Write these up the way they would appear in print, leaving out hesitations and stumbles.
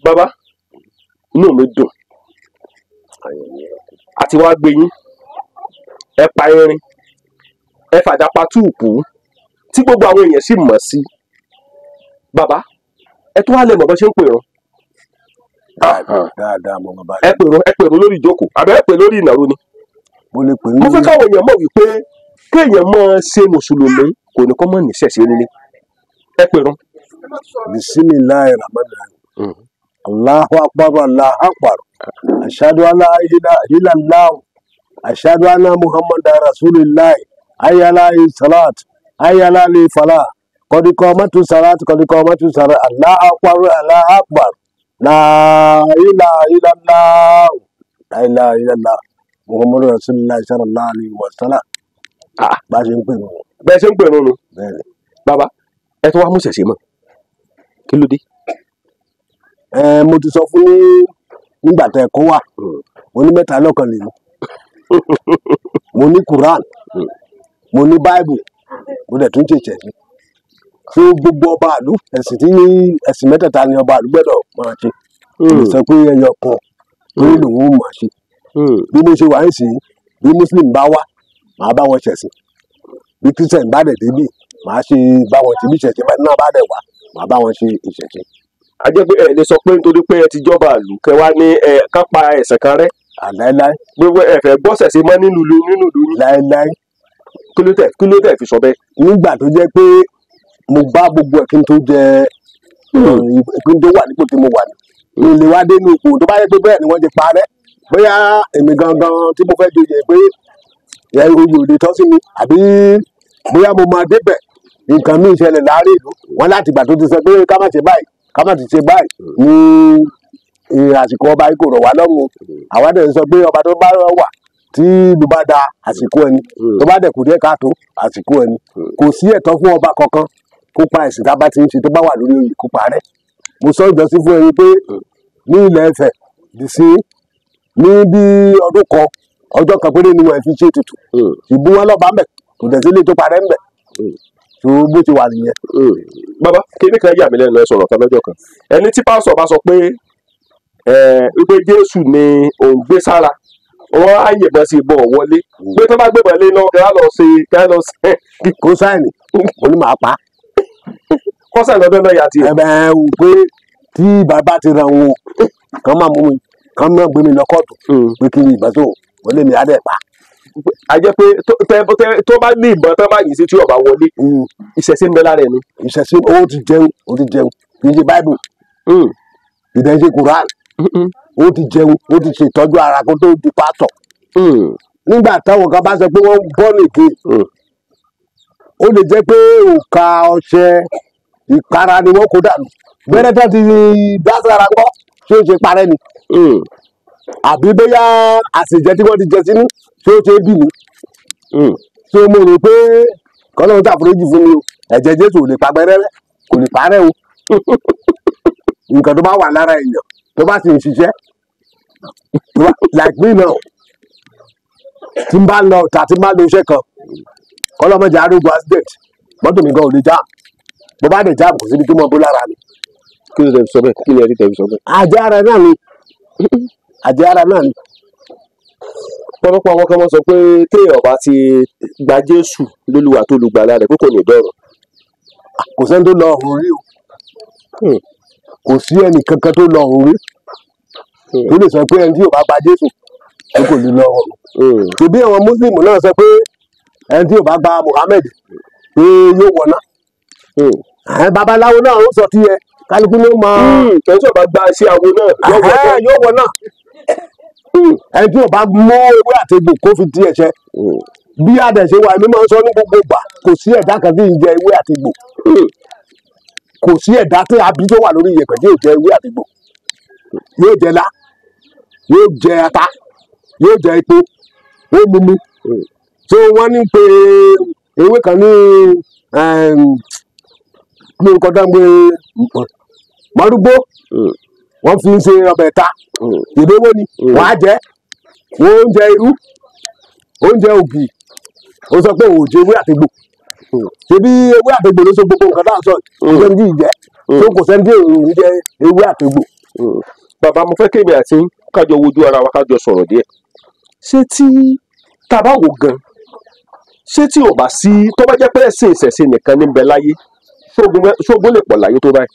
Bàbá, inú mi dùn àti wá gbé yín. Ẹ pa irin, ẹ fàdà pa túùpù tí gbogbo àwọn èèyàn sì mọ̀ sí. Bàbá, ẹ tún wá lè mọ̀ bó ṣe ń pèrún. Dáadáa mo bàbá. Ẹ pèrún, ẹ pèrún lórí ìjókòó àbẹ ẹ pè lórí ìnáwó ni. Mo lè pè ní. Mo fẹ́ káwọn èèyàn mọ̀ wípé kéèyàn máa ṣe mùsùlùmí kò ní kó mọ̀ níṣẹ̀ṣe nílé. Ẹ pèrún. Bisimilahi rahman rahim. Allahu akbar, Allahu akbar. Ashhadu an la ilaha illallah. Ashhadu anna Muhammadan rasulullah. Hayya ala salat. Hayya ala falah. Qad qamatu salat, qad qamatu salat. Allahu akbar, Allahu akbar. La ilaha illallah. La ilaha illallah. Muhammadur rasulullah sallallahu alaihi wasallam. Bá ṣe ń pè nù. Bẹ́ẹ̀ ṣe ń pè nù nù. Bẹ́ẹ̀ ni. Bàbá, ẹ tó wá mú ṣẹ̀ṣẹ̀ mọ́. Kí ló dé? Mo ti sọ fún nígbà tẹ kó wà, mo ní mẹ́ta lọ́kàn lèmi. Mo ní Quran, mo ní Bible, mo dẹ̀ tún ṣe ìṣẹ̀ṣe. Fún gbogbo ọba àlú, ẹ̀sìn tí ẹ̀sìn mẹ́tẹ̀ẹ̀ta ni ọba àlú gbọ́dọ̀ máa ṣe. Mo sọ pé ẹyọ kan lórí lòun ó máa ṣe. Bí mo ṣe wà ń sìn, bí Muslim bá wá, màá bá wọn ṣẹ̀sìn. Bí Christian bá dẹ̀ débì, màá ṣe bá wọn ṣe. Bí ìṣẹ̀ṣe náà bá dẹ̀ wá, màá bá wọn ṣe ìṣẹ̀ṣe. A jẹ́ pé ẹ lè sọ pé nítorí pé ẹ ti jọba àlù kẹ wá ní ẹ ká pa ẹ̀sìn kan rẹ́. Láíláí. Gbogbo ẹ fẹ́ gbọ́sẹ̀ sí mọ́ nínú ìlú nínú ìlú yín. Láíláí. Kí ló tẹ̀ fi sọ bẹ́ẹ̀? Nígbà tó jẹ́ pé mo bá gbogbo ẹ̀ kí n tó jẹ kí n tó wà nípò tí mo wà ní. Mi lè wá dénú ipò tó bá yẹ pé bẹ́ẹ̀ ni wọ́n ti parẹ́. Bóyá èmi gangan tí mo fẹ́ joyè pé oyè ò lè tọ́ sí mi, àbí bóyá mo máa débẹ̀ nǹkan mi ìṣẹ̀lẹ̀ láàárín ìlú. Wọ́n láti ìgbà tó ti sọ pé ká má ṣe báyìí, ká má ti ṣe báyìí ní àsìkò ọba yìí kò rọ̀ wá lọ́rùn. Àwa dẹ̀ sọ pé ọba tó bá wà tí ìlú bá da àsìkò ẹni, tó bá dẹ̀ kù díẹ̀ káàtó àsìkò ẹni. Kò sí ẹ̀tọ́ fún ọba kankan kó pa ẹ̀sìn tá a bá ti ń ṣe tó bá wà lórí oyè kó parẹ́. Mo sọ ìjọsìn fún ẹni pé ní ilẹ̀ Ifẹ̀ dì sí ní bí ọdún kan ọjọ́ kan péré ni wọ́n fi ṣe ètùtù. Ìbú wọn lọ́ba ńbẹ̀, kò dẹ̀ sí ilé tó parẹ́ ńbẹ̀. Tó bó ti wà nìyẹn. Bàbá, kíní kan yà mí lẹ́nu, ẹ sọ̀rọ̀ kan lọ́jọ́ kan. Ẹni tí pásítọ̀ bá sọ pé wípé Jésù ni òun gbé sára, wọ́n á yìnbọn sí ìbọn wọlé. Pé tó bá gbébọn lé lọ, kí á lọ ṣe kí á lọ ṣe. Kó sáìnì, mo ní màá pa. Kó sáìnì lọ́dọ̀ náà yà tiẹ̀. Ẹ bẹ́ẹ̀ wò pé tí bàbá ti ra wọn, kàn máa mú mi, kàn máa gbé mi lọ kóòtù pé kí ni ìbọn tó wọlé mi á dẹ̀ pa. A jẹ́ pé tó bá ní ìbọn tó bá yìí sí tí ọba wọlé, ìṣẹ̀ṣe ń bẹ lára ẹni. Ìṣẹ̀ṣe ó ti jẹun, ó ti jẹun, kì í ṣe Bible, kì í ṣe Quran, ó ti jẹun, ó ti ṣètọ́jú ara kó tó di pásọ̀. Nígbà táwọn kan bá sọ pé wọ́n bọ́ nìke, ó lè jẹ́ pé òǹkà ọṣẹ ìpara ni wọ́n kó dànù. Gbẹ́rẹ́ tó ti dá sára ńkọ́, ṣé ó ṣe parẹ́ ni? Àbí bóyá àṣejẹ tí wọ́n ti jẹ sínú ṣé ó ṣe é bì ní? Ṣé mo rò pé kọ́lọ́run ṣàforíjì fún mi o, ẹ̀jẹ̀ Jésù ò lè pa gbẹ́rẹ́ rẹ́, kò lè parẹ́ o. Nǹkan tó bá wà lára èèyàn tó bá sì ń ṣiṣẹ́, like me now, tí n bá lọ tà tí n bá lo iṣẹ́ kan, kọ́lọ́mọjà arógun accident, mọ́tò mi gan ò lè jam. Bó bá dẹ̀ jam kò síbi tó mọ bó lára mi. Kí ló tẹ̀ fi sọ bẹ́ẹ̀? Kí ló tẹ̀ fi sọ bẹ́ẹ̀? Àjẹ́ ara náà ni. Àjẹ́ ara náà ni. Ọ̀pọ̀lọpọ̀ àwọn kan máa sọ pé téèyàn bá ti gba Jésù lólúwa tó lùgbàlà rẹ̀ pé kò ní dọ̀run. Kò sẹ́ni tó lọ ọ̀run rí o. Kò sí ẹnì kankan tó lọ ọ̀run rí. Tó lè sọ pé ẹni tí yóò bá gba Jésù pé kò ní lọ ọ̀run. Ṣèbí àwọn Mùsùlùmí náà sọ pé ẹni tí yóò bá gba Muhammad pé yóò wọ̀ná. Babaláwo náà ó sọ tiẹ̀, kálukú ló mọ. Ẹni tí yóò bá gba iṣẹ́ awo náà yóò wọ̀ná. Ẹni tí yóò bá mú ewé àti egbò kó fi di ẹ̀ṣẹ̀. Bí àdẹ̀ṣe wà, èmi máa ń sọ ní gbogbo ìgbà, kò sí ẹ̀dá kan tí ń jẹ ewé àti egbò. Kò sí ẹ̀dá tí a bí tó wà lórí iyẹ̀pẹ̀ tí yóò jẹ ewé àti egbò. Yóò jẹ lá, yóò jẹ ata, yóò jẹ epo, ó mú mi. So wọ́n ní pé ewé kan ní ní orúkọ tó ń gbé mọ́rúgbó, wọ́n fi ń ṣe ọbẹ̀ ta. Ìdówó ni wọ́n á jẹ, oúnjẹ irú, oúnjẹ ògì. Ó sọ pé òòjẹ ewé àti egbò. Ṣebí ewé àti egbò ló so gbogbo nǹkan tá à ń sọ, kò sẹ́ni tí ì jẹ. Tó kò sẹ́ni tí ò ń jẹ ewé àti egbò. Bàbá, mo fẹ́ kémi àti kájọ wojú ara wa, kájọ sọ̀rọ̀ díẹ̀. Ṣé tí tá a bá wò gan, ṣé tí ò bá sí, tó bá jẹ́ pé ẹ̀sìn ìṣẹ̀ṣe nìkan ní bẹ láyé, ṣógun lè pọ̀ láyé tó báyìí?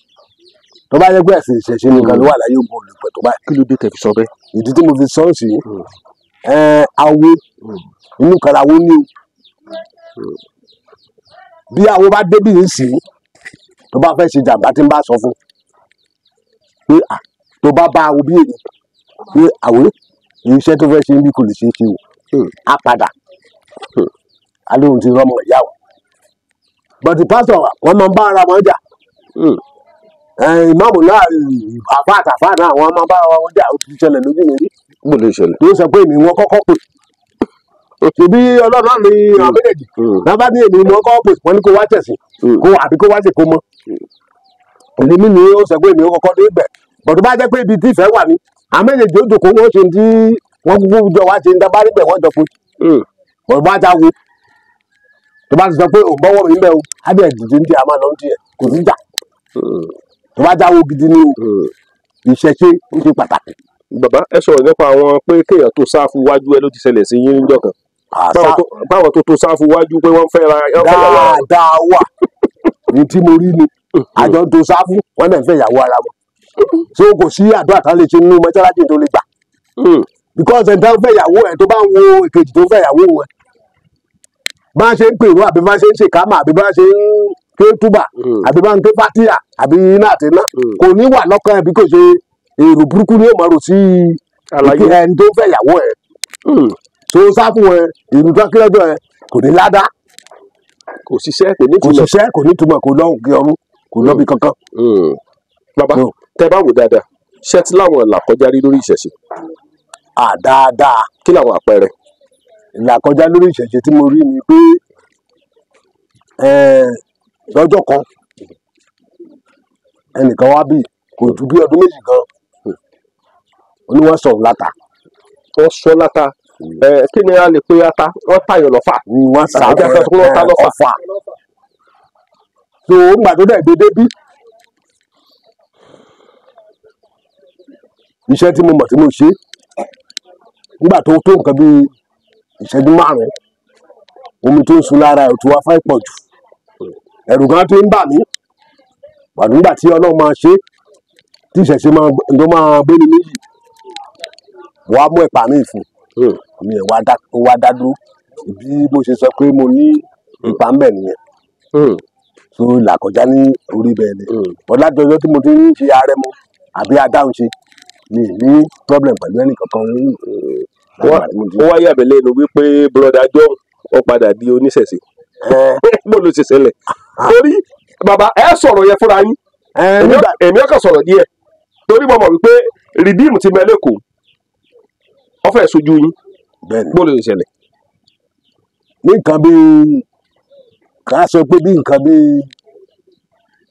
Tó bá jẹ́ pé ẹ̀sìn ìṣẹ̀ṣe nìkan ló wà láyé, ogun ò lè pọ̀ tó báyìí. Kí ló dé tẹ́ fi sọ bẹ́ẹ̀? Ìdí tí mo fi sọ sí, awo inú kan awo ní o. Bí awo bá débì ń sìn, tó bá fẹ́ ṣe jàǹbá, tí ń bá sọ fún pé tó bá bá awo bí èyí pé àwé iṣẹ́ tó fẹ́ ṣe níbi kò lè ṣe é ṣe o, á padà alóhùn ti rọmọ ìyá o. But the pastor, wọ́n máa ń bá ara wọn jà. Ìmáàmù náà, àfa àtàfà náà, wọ́n máa ń bá ara wọn jà. Ó ti ṣẹlẹ̀ lójú mi rí. Bó lè ṣẹlẹ̀? Tó sọ pé èmi wọn kọ́kọ́ pè, ṣèbí Ọlọ́run náà ní àwọn méjèèjì náà bá ní èmi wọn kọ́kọ́ pè, wọ́n ní kó wá tẹ̀sìn kó àbí kó wá ṣe kó mọ́. Èmi ni ó sọ pé èmi wọn kọ́kọ́ dé bẹ̀. But tó bá jẹ́ pé ibi tí ìfẹ́ wà ní, àwọn méjèèjì ó jòkó, wọ́n ṣe tí wọ́n kúkú jọ wá ṣe ń dábàá níbẹ̀, wọ́n jọ pé bọ̀dọ̀ bá já wo tó bá ti sọ pé ò bọ́wọ́ mi ń bẹ́ o, á dẹ̀ dìde ní ti a máa lọ ní tiẹ̀, kò ní jà. Tó bá jáwó gidi ní o, ìṣẹ̀ṣe ń ṣe pàtàkì. Bàbá, ẹ sọ̀rọ̀ nípa àwọn pé kéèyàn tó sáfù wájú ẹ ló ti ṣẹlẹ̀ sí yín níjọ́ kan. Báwọn tó sáfù wájú pé wọ́n fẹ́ ra dáadáa wà ní tí mo rí ni àjọ tó sáfù, wọ́n dẹ̀ fẹ́ ìyàwó ara wọn. So kò sí àdúrà tán lè ṣe nínú mọ́ṣáláṣí tó lè gbà, because ẹ̀ ń tán fẹ́ ìyàwó ẹ̀, tó bá ń wo èkejì tó fẹ́ ìyàwó ẹ̀, bá ṣe ń pèrò àbí bá ṣe ń ṣèkámà àbí bá ṣe ń ké túbà àbí bá ń ké fátíà àbí iná àti iná, kò ní wà lọ́kàn ẹ̀ bí kò ṣe èrò burúkú ní òmò rò sí ẹni tó fẹ́ ìyàwó ẹ̀ tó sáfù ẹ̀. Èrò tó kí lọ́jọ́ ẹ̀ kò ní ládá, kò ṣiṣẹ́, kò ní kò ṣiṣẹ́, kò ní túmọ̀, kò lọ òkè ọ̀run, kò lọ bí kankan. Bàbá, tẹ bá wò dáadáa, ṣé ti láwọn làkọjá rí lórí ìṣẹ̀ṣe? Dáadáa. Kí làwọn àpẹẹrẹ? Ìlàkọjá lórí ìṣẹ̀ṣe tí mo rí ni pé lọ́jọ́ kan, ẹnìkan wá bí kò ju bí ọdún 2 gan, ó ní wọ́n sọ̀rọ̀ láta. Wọ́n sọ láta. Kí ni a lè pe ata? Wọ́n tàyàn lọ́fà. Wọ́n sá ọ̀fà. So ńgbà tó dẹ̀ gbé débí, iṣẹ́ tí mo mọ̀ tí mo ṣe, nígbà tó tó nǹkan bíi ìṣẹ́jú 5, omi tó ń sun lára ẹ̀ tó wá fẹ́ pọ̀ jù, ẹ̀rù gan ti ń bà mí. Pàdé nígbà tí Ọlọ́run máa ṣe tí ìṣẹ̀ṣe tó máa gbé ní méjì, wàá mú ẹ̀pà mi fún mi ẹ̀ wá dá dúró. Bí mo ṣe sọ pé mo ní ipa ń bẹ̀ nìyẹn tó là kọjá ní orí bẹ́ẹ̀ ni. Ọ̀làjọjọ́ tí mo ti ń ṣe arẹmọ àbí adáhùn ṣe, mi ní problem pẹ̀lú ẹnì kankan. Ó wáyé àbẹ̀lẹ̀ inú wípé broda John ó padà di oníṣẹ̀ṣe. Bó ló ṣe ṣẹlẹ̀? Torí bàbá, ẹ sọ̀rọ̀ yẹn fúnra yín, èmi ọkàn sọ̀rọ̀ díẹ̀ torí mo mọ̀ wípé rìdíìmù ti mẹ́lẹ̀ kù, ó fẹ́ sojú yín. Bó ló ṣe ṣẹlẹ̀? Ní nǹkan bíi ká sọ pé bí nǹkan bíi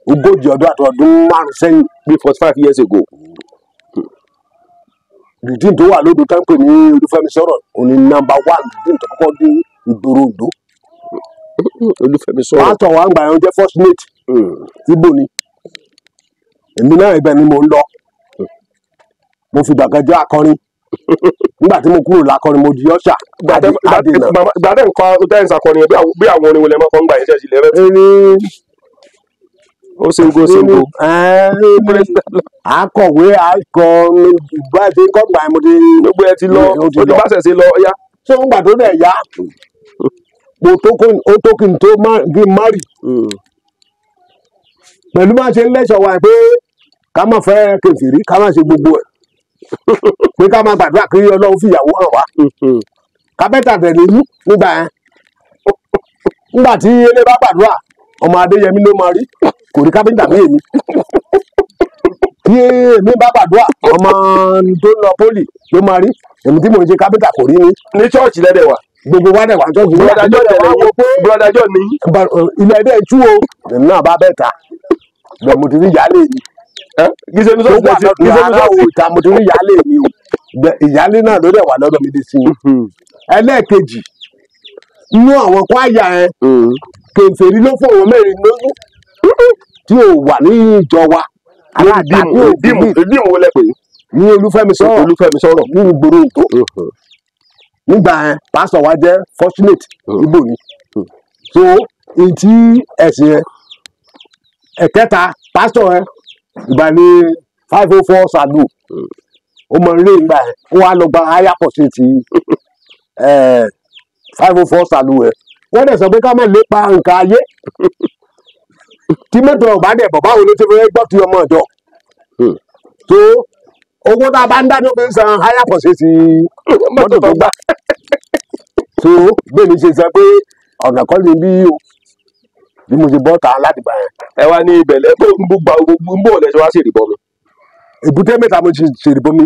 40 ọdún àti ọdún 5 sẹ́yìn, bí 45 years ago, rìdíìmù tó wà lódò tá ń pè ní Olúfẹ́mi sọ̀rọ̀ òní nọ́mbà 1 rìdíìmù tó kọ́kọ́ dé ìgboro Oǹdó. Olúfẹ́mi sọ̀rọ̀. Pásítọ̀ wa ń gbà yẹn jẹ́ first mate Ìgbò ni èmi náà, ibẹ̀ ni mò ń lọ. Mo fi gbàgán jẹ́ akọrin. Nígbà tí mo kúrò lákọrin, mo di ọ̀ṣà. Gbàdé nǹkan dẹ́yìn sàkọrin bí àwọn orin wọlé mọ́kàn gbà yẹn ṣe lè rẹ́. Ó ṣe ń go ṣe ń go. Akọ̀wé akọ ìgbà tí kò gbà mo ti. Gbogbo ẹ ti lọ, ó ti bá ṣẹ̀ṣẹ̀ lọ yá. Ṣé ń gbà tó dẹ̀ yá? Mo tó kí n tó kí n má rì. Pẹ̀lú bá ṣe ń lẹ́sọ̀ wa pé ká má fẹ́ kèfèrí, ká má ṣe gbogbo ẹ̀. Pé ká má gbàdúrà kí Ọlọ́run fìyàwó hàn wá. Ká bẹ́tà tẹ̀lé yín nígbà yẹn. Nígbà tí ilé bá gbàdúrà, ọmọ Adéyẹmí ló máa rí, kò rí kápẹ́ńtà bí èmi. Tí èmi bá gbàdúrà, ọmọ tó ń lọ pólì ló máa rí, èmi tí mò ń ṣe kápẹ́ńtà kò rí mi. Ní ṣọ́ọ̀ṣì lẹ́dẹ̀ wà. Gbogbo wa dẹ̀ wà ní ṣọ́ọ̀ṣì. Brother John ní. Ilẹ̀ ẹ̀dẹ̀ tú o, èmi náà bá bẹ́ẹ̀ ta lọ, mo ti rí ìyáálé mi. Kì í ṣe ní ṣọ́ọ̀ṣì. Ìta mo ti rí ìyáálé mi o, ìyáálé náà ló dẹ̀ wà lọ́dọ̀ mi dé sí i. Ẹlẹ́ẹ̀kejì inú àwọn kwaya ẹ, kèfèrí ló fún òun mẹ́rin lóyún tí ò wà ní ìjọ wa. Rìdíìmù wo lẹ pè é? Ní Olúfẹ́mi sọ̀rọ̀. Olúfẹ́mi sọ̀rọ̀. Ní ìgboro Oǹdó. Nígbà yẹn pásítọ̀ wa jẹ́ fortunate Ìgbò ni. So ìtí ẹ̀sìn yẹn ẹ̀kẹta pásítọ̀ yẹn ìgbà ní 504 sàlù ó mọ ilé ìgbà yẹn ó wá lọ gba higher percent 504 sàlù yẹn. Wọ́n dẹ̀ sọ pé ká má lépa nǹkan ayé tí mọ́tò ọ̀bá dẹ̀ bọ̀ báwo ló ti fẹ́ gbọ́ ti ọmọ ọ̀dọ́. So owó tá a bá ń dá ní o fi ń san higher percent mọ́tò tó gbà. So bẹ́ẹ̀ ni ṣe sọ pé ọ̀nà kan ní bí o bí mo ṣe bọ́ ta láti gbà yẹn. Ẹ wá ní ibẹ̀ lẹ́ ń bò lẹ́sẹ̀ wá sí ìrìbọmi. Èbúté mẹ́ta mo ṣe ìrìbọmi.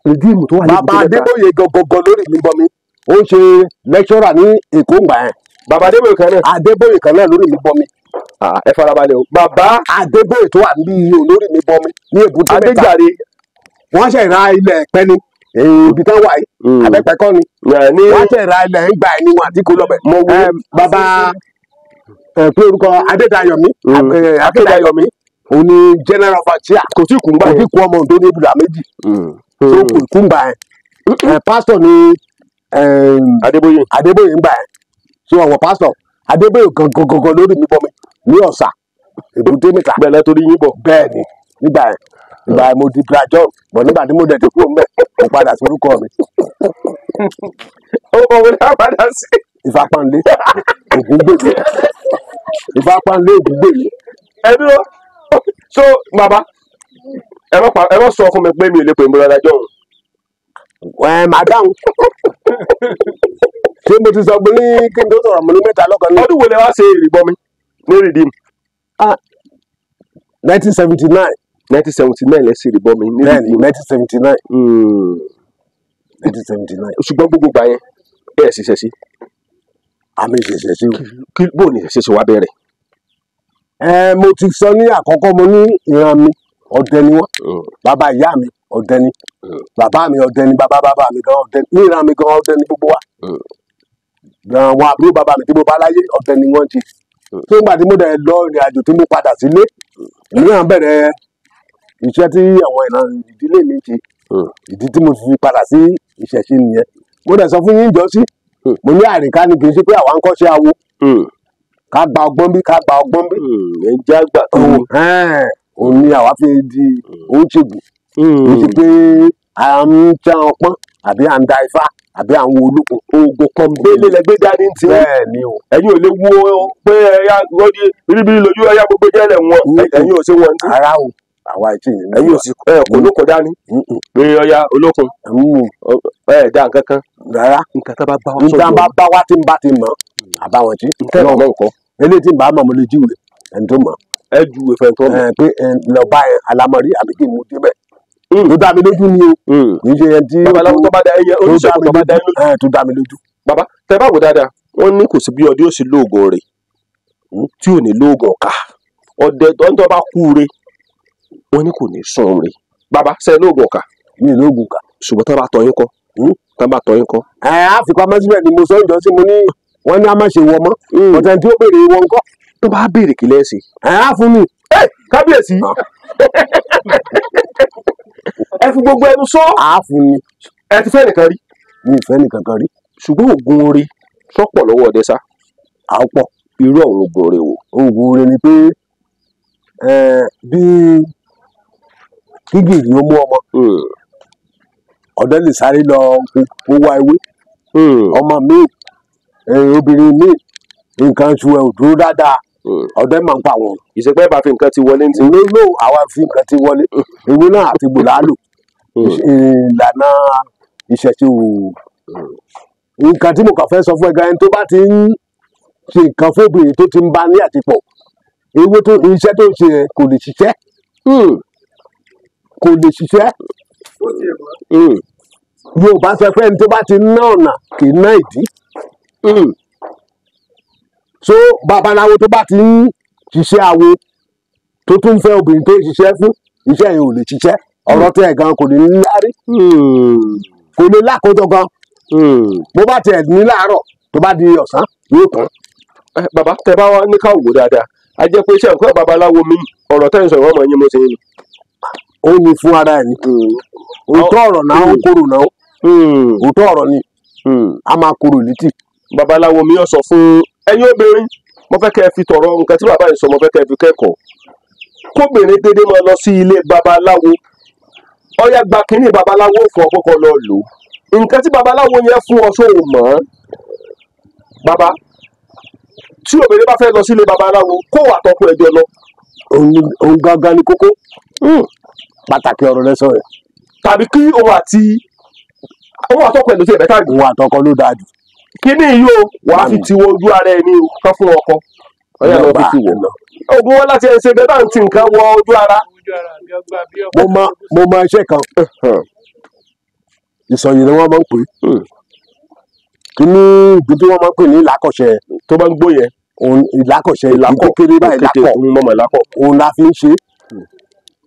Rìdíìmù tó wà ní Bàbá Adébóyè gọgọgọ lórí mi bọmi. Ó ń ṣe lẹ́kṣọ́rà ní Èkó ńgbà yẹn. Bàbá Adébóyè kan náà. Adébóyè kan náà lórí mi bọmi. Ẹ farabalẹ̀ o. Bàbá Adébóyè tó wà níbí yìí lórí mi bọmi ní Èbúté mẹ́ta. Adéjàre. Wọ́n ṣe ra ilẹ̀ ẹ̀pẹ́ ni ibi tán wà yìí abẹ́pẹ́ kọ́ ni. Wọ́n ṣe ra ilẹ̀ ńgbà yẹn ni wọn àti kó lọ́bẹ̀. Mo wo bàbá pé orúkọ Adédayọ̀mí Adédayọ̀mí òun ni general overseer. Kò tí kú ńgbà yẹn. Kò tí kú ọmọ Oǹdó ní ibùdó méjì. Tó kù kú ńgbà yẹn. Pásítọ̀ ni Adébóyè Adébóyè ńgbà yẹn. So àwọn pásítọ̀ Adébóyè gangan lórí mi bọmi ní Ọ̀sà Èbúté mẹ́ta. Bẹ́ẹ̀ lẹ́tọ́rí yín bọ̀. Bẹ́ẹ̀ ni nígbà yẹn ìgbà yẹn mo di Brajon bọ̀ nígbà tí mo dẹ̀ ti kúrò ńbẹ̀ mo padà sí orúkọ mi. Orúkọ wo ni a padà sí? Ìfapánlé Ògúngbèmí. Ìfapánlé Ògúngbèmí. Ẹ dúró so bàbá ẹ má sọ fún mi pé mi ò lè pè mí lọ́dà jọ̀hún. Ẹ máa dáhùn. Ṣé mo ti sọ pé ní kí n tó sọ̀rọ̀ mo ní mẹ́ta lọ́kàn ní. Ọdún wo lẹ wá ṣe ìrìbọmi ní Rìdíìmù? 1979. 1979 lẹ ṣe ìrìbọmi ní Rìdíìmù. 1979. 1979. Ṣùgbọ́n gbogbo gbà yẹn ẹ ṣiṣẹ́ sí. Àmì ìṣẹ̀ṣẹ̀ sí o. Kí bó ni ìṣẹ̀ṣẹ̀ ṣe wá bẹ̀rẹ̀? Mo ti sọ ní àkọ́kọ́ mo ní ìran mi ọdẹ ni wọ́n. Bàbá ìyá mi ọdẹ ni. Bàbá mi ọdẹ ni bàbá bàbá mi gan ọdẹ ni. Ní ìran mi gan ọdẹ ni gbogbo wa. Àwọn àbúrò bàbá mi tí mo bá láyé ọdẹ ni wọ́n ti. Tó ń gbà tí mo dẹ̀ lọ ìrìn àjò tí mo padà sílé, èmi náà bẹ̀rẹ̀ iṣẹ́ tí àwọn ìran ìdílé mi ṣe. Ìdí tí mo fi padà sí ìṣẹ̀ṣe nìyẹn. Mo dẹ̀ sọ fún yín jọ́sí. Mo ní àrìnká ni kì í ṣe pé àwa ń kọ́ṣẹ́ awo. Ká gba ọgbọ́n bí ká gba ọgbọ́n bí. Ẹ jẹ́ àgbà tó. Òun ni àwa fi di oúnṣègùn. Kì í ṣe pé à ń já ọpọ́n àbí à ń da ifá àbí à ń wo olókun. Oògùn kan bẹ́ẹ̀ lẹ gbé dání ti. Bẹ́ẹ̀ ni o. Ẹ̀yin ò lè wo pé ẹ̀yà gbọ́dí bíríbírí lójú ẹ̀yà gbogbo jẹ́lẹ̀ wọn. Ẹ̀yin ò ṣe wọn tí. Ara o àwa ìtì yìí. Ẹ̀yin ò sì kò lóko dání. Pé ọya olókun. Ẹ dá nǹkan kan. Rárá. Nǹkan tá bá bá wa sọ̀rọ̀. Nǹkan bá bá wa tí ń bá ti mọ̀ àbáwọn tí. Nǹkan náà mọ̀ nǹkan. Eléyìí tí ń bá mọ̀ mo lè júwe ẹni tó mọ̀. Ẹ ju ìfẹ́ tó mọ̀. Pé lọ bá ẹ alámọ̀rí àbí kí n mú débẹ̀. Tó dá mi lójú ni o. Kì í ṣe ẹni tí. Babaláwo tó bá da ẹyẹ oníṣègùn tó bá da ẹ lójú. Tó dá mi lójú. Bàbá tẹ bá wò dáadáa wọ́n ní kò sí bí ọdẹ ó sì lóògùn rẹ̀ tí ò ní lóògùn ọ̀ka ọdẹ tó bá kú re wọ́n ní kò ní sùn re. Bàbá ṣe lóògùn ọ̀ka. Mi ò lóògùn ọ̀ka. Ṣùgbọ́n tó bá tọ́ yín kọ́ tó bá tọ́ yín kọ́. Ẹ á fi pamọ́ síbẹ̀ ni mo sọ ìjọ sí mo ní wọ́n ní a má ṣe wọ mọ́ ọ̀tẹ̀ tí ó béèrè wọn kọ́. Tó bá béèrè kí lẹ́sìn. Ẹ á fún mi. Ẹ kábíyèsí ẹ fi gbogbo ẹnu sọ. Á fún mi. Ẹ ti fẹ́ nìkan rí. Mi ì fẹ́ nìkan kan rí. Ṣùgbọ́n oògùn oore sọ́pọ̀ lọ́wọ́ ọdẹ sá. À ń pọ̀. Irú àwọn oògùn oore wo? Oògùn oore ni pé bí kígìrì ó mú ọmọ ọdẹ lè sáré lọ kó wá ewé. Ọmọ mi obìnrin mi nǹkan oṣù ẹ ò dúró dáadáa ọdẹ máa ń pa àwọn. Ìṣèpẹ́ bá fi nǹkan ti wọlé ní ti. Ló àwa fi nǹkan ti wọlé ewé náà àti gbòlá lò ìlànà ìṣẹ̀ṣe wò. Nǹkan tí mo kàn fẹ́ sọ fún ẹ gan ẹni tó bá ti ń ṣe nǹkan fóbìnrin tó ti ń bá ní àtìpọ̀ ewé tó iṣẹ́ tó ń ṣe yẹn kò lè ṣiṣẹ́ kò lè ṣiṣẹ́. Yorùbá sọ pé ẹni tó bá ti ná ọ̀nà kì í ná ìdí. So babaláwo tó bá ti ń ṣiṣẹ́ awo tó tún fẹ́ obìnrin tó ń ṣiṣẹ́ fún iṣẹ́ yẹn ò lè ṣiṣẹ́ ọ̀rọ̀ tẹ̀ gan kò ní lárí kò lè lákòójọ gan. Bó bá tiẹ̀ ní láàárọ̀ tó bá di ọ̀sán yóò tán. Bàbá tẹ bá wá ní ká wò dáadáa a jẹ́ pé iṣẹ́ nǹkan babaláwo mi ọ̀rọ̀ tẹ́ ń sọ̀rọ̀ ọmọ yín mo ti ń. Ó ní fún ara ẹ̀ ní. Òótọ́ ọ̀rọ̀ náà ó korò náà. Òótọ́ ọ̀rọ̀ ni a máa korò létí. Babaláwo mi yóò sọ fún ẹ̀yin obìnrin, mo fẹ́ kẹ́ ẹ fi tọ̀rọ̀ nǹkan tí bàbá yìí sọ, mo fẹ́ kẹ́ ẹ fi kẹ́kọ̀ọ́. Kóbìnrin dédé máa lọ sí ilé babaláwo, ọyá gba kínní babaláwo fún ọ kọ́kọ́ lọ lò ó. Nǹkan tí babaláwo yẹn fún ọ sóò mọ́. Bàbá, tí obìnrin bá fẹ́ lọ sí ilé babaláwo, kó wà tọkọ ẹjọ́ lọ. Òun gangan ni kókó. Pàtàkì ọ̀rọ̀ lẹ́sọ̀ rẹ̀. Tàbí kí òun àti òun àtọkọ ẹ̀ ló ti ẹ̀ bẹ́tà jù. Òun àtọkọ ló dáa jù. Kíní yìí o, wàá fi tiwọ ojú ara ẹni o, kán fún ọkọ. Ọyá lọ fi tiwọ. Ogun wọn láti ẹ̀ ṣe bẹ́ẹ̀ bá ń ti nǹkan wọ ojú ara. Mo mọ iṣẹ́ kan. Ìsọ̀yìn ni wọ́n máa ń pè é. Kíní ìgbín tí wọ́n máa ń pè ní ìlàkọ̀ṣẹ. Tó bá ń gbó yẹn. Ìlàkọ̀ṣẹ ìlàkọ̀ kékeré báyìí ìlàkọ̀. Ìlàkọ̀. Òun la fi ń ṣe.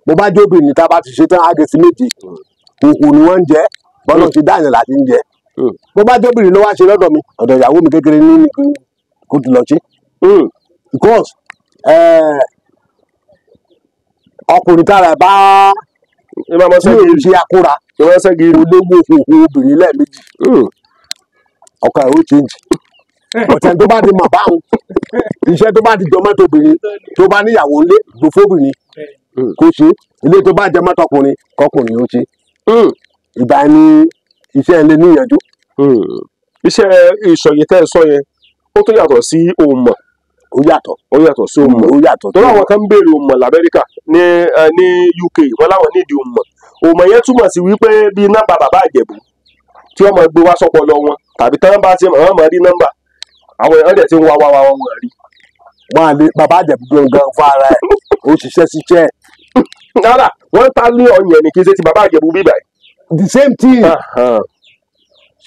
Mo bá jóbìnrin tá a bá ti ṣe tán ágẹ̀sí méje. Òkú ni wọ́n ń jẹ. Bọ́lá ti dáyàn láti ń jẹ. Bó bá jóbìnrin ló wá ṣe lọ́dọ̀ mi, ọ̀dọ̀ ìyàwó mi kékeré ní kó ti lọ ṣe. Because ọkùnrin tára ẹ̀ bá tí ò ṣe akóra olówó òkú obìnrin lẹ́ẹ̀mejì. Ọkọ ẹ̀ ó change. Ọ̀tẹ̀ tó bá ti mọ̀ báwọn, iṣẹ́ tó bá ti jọ mọ́tò obìnrin tó bá níyàwó ńlé gbòfóbìnrin kó ṣe, ilé tó bá jẹ mọ́tò ọkùnrin kọkùnrin ó ṣe. Ìgbà ni iṣẹ́ ilé níyànjú. Iṣẹ́ ìsọ̀yè tẹ́ ẹ sọ yẹn, ó tún yàtọ̀ sí òmọ̀. Ó yàtọ̀. Ó yàtọ̀ sí òmọ̀. Ó yàtọ̀. Torí àwọn kan ń béèrè òmọ̀ l'Amẹ́ríkà ní UK, wọ́n láwọn nídìí òmọ̀. Òmọ̀ yẹn túmọ̀ sí wípé bí nọ́mbà bàbá Ìjẹ̀bú tí wọ́n máa gbé wá sọ́pọlọ wọn, tàbí tán bá ti wọ́n máa rí nọ́mbà. Àwọn èèyàn dẹ̀ ti ń wá wá wá wọn rí. Wọ́n á lé bàbá Ìjẹ̀bú gangan fún ara ẹ̀, ó ṣiṣẹ́ síṣẹ́. Rárá, wọ́n ta ní ọyàn ní kí n ṣe ti bàbá Ìjẹ̀bú bíbà yìí. The same thing.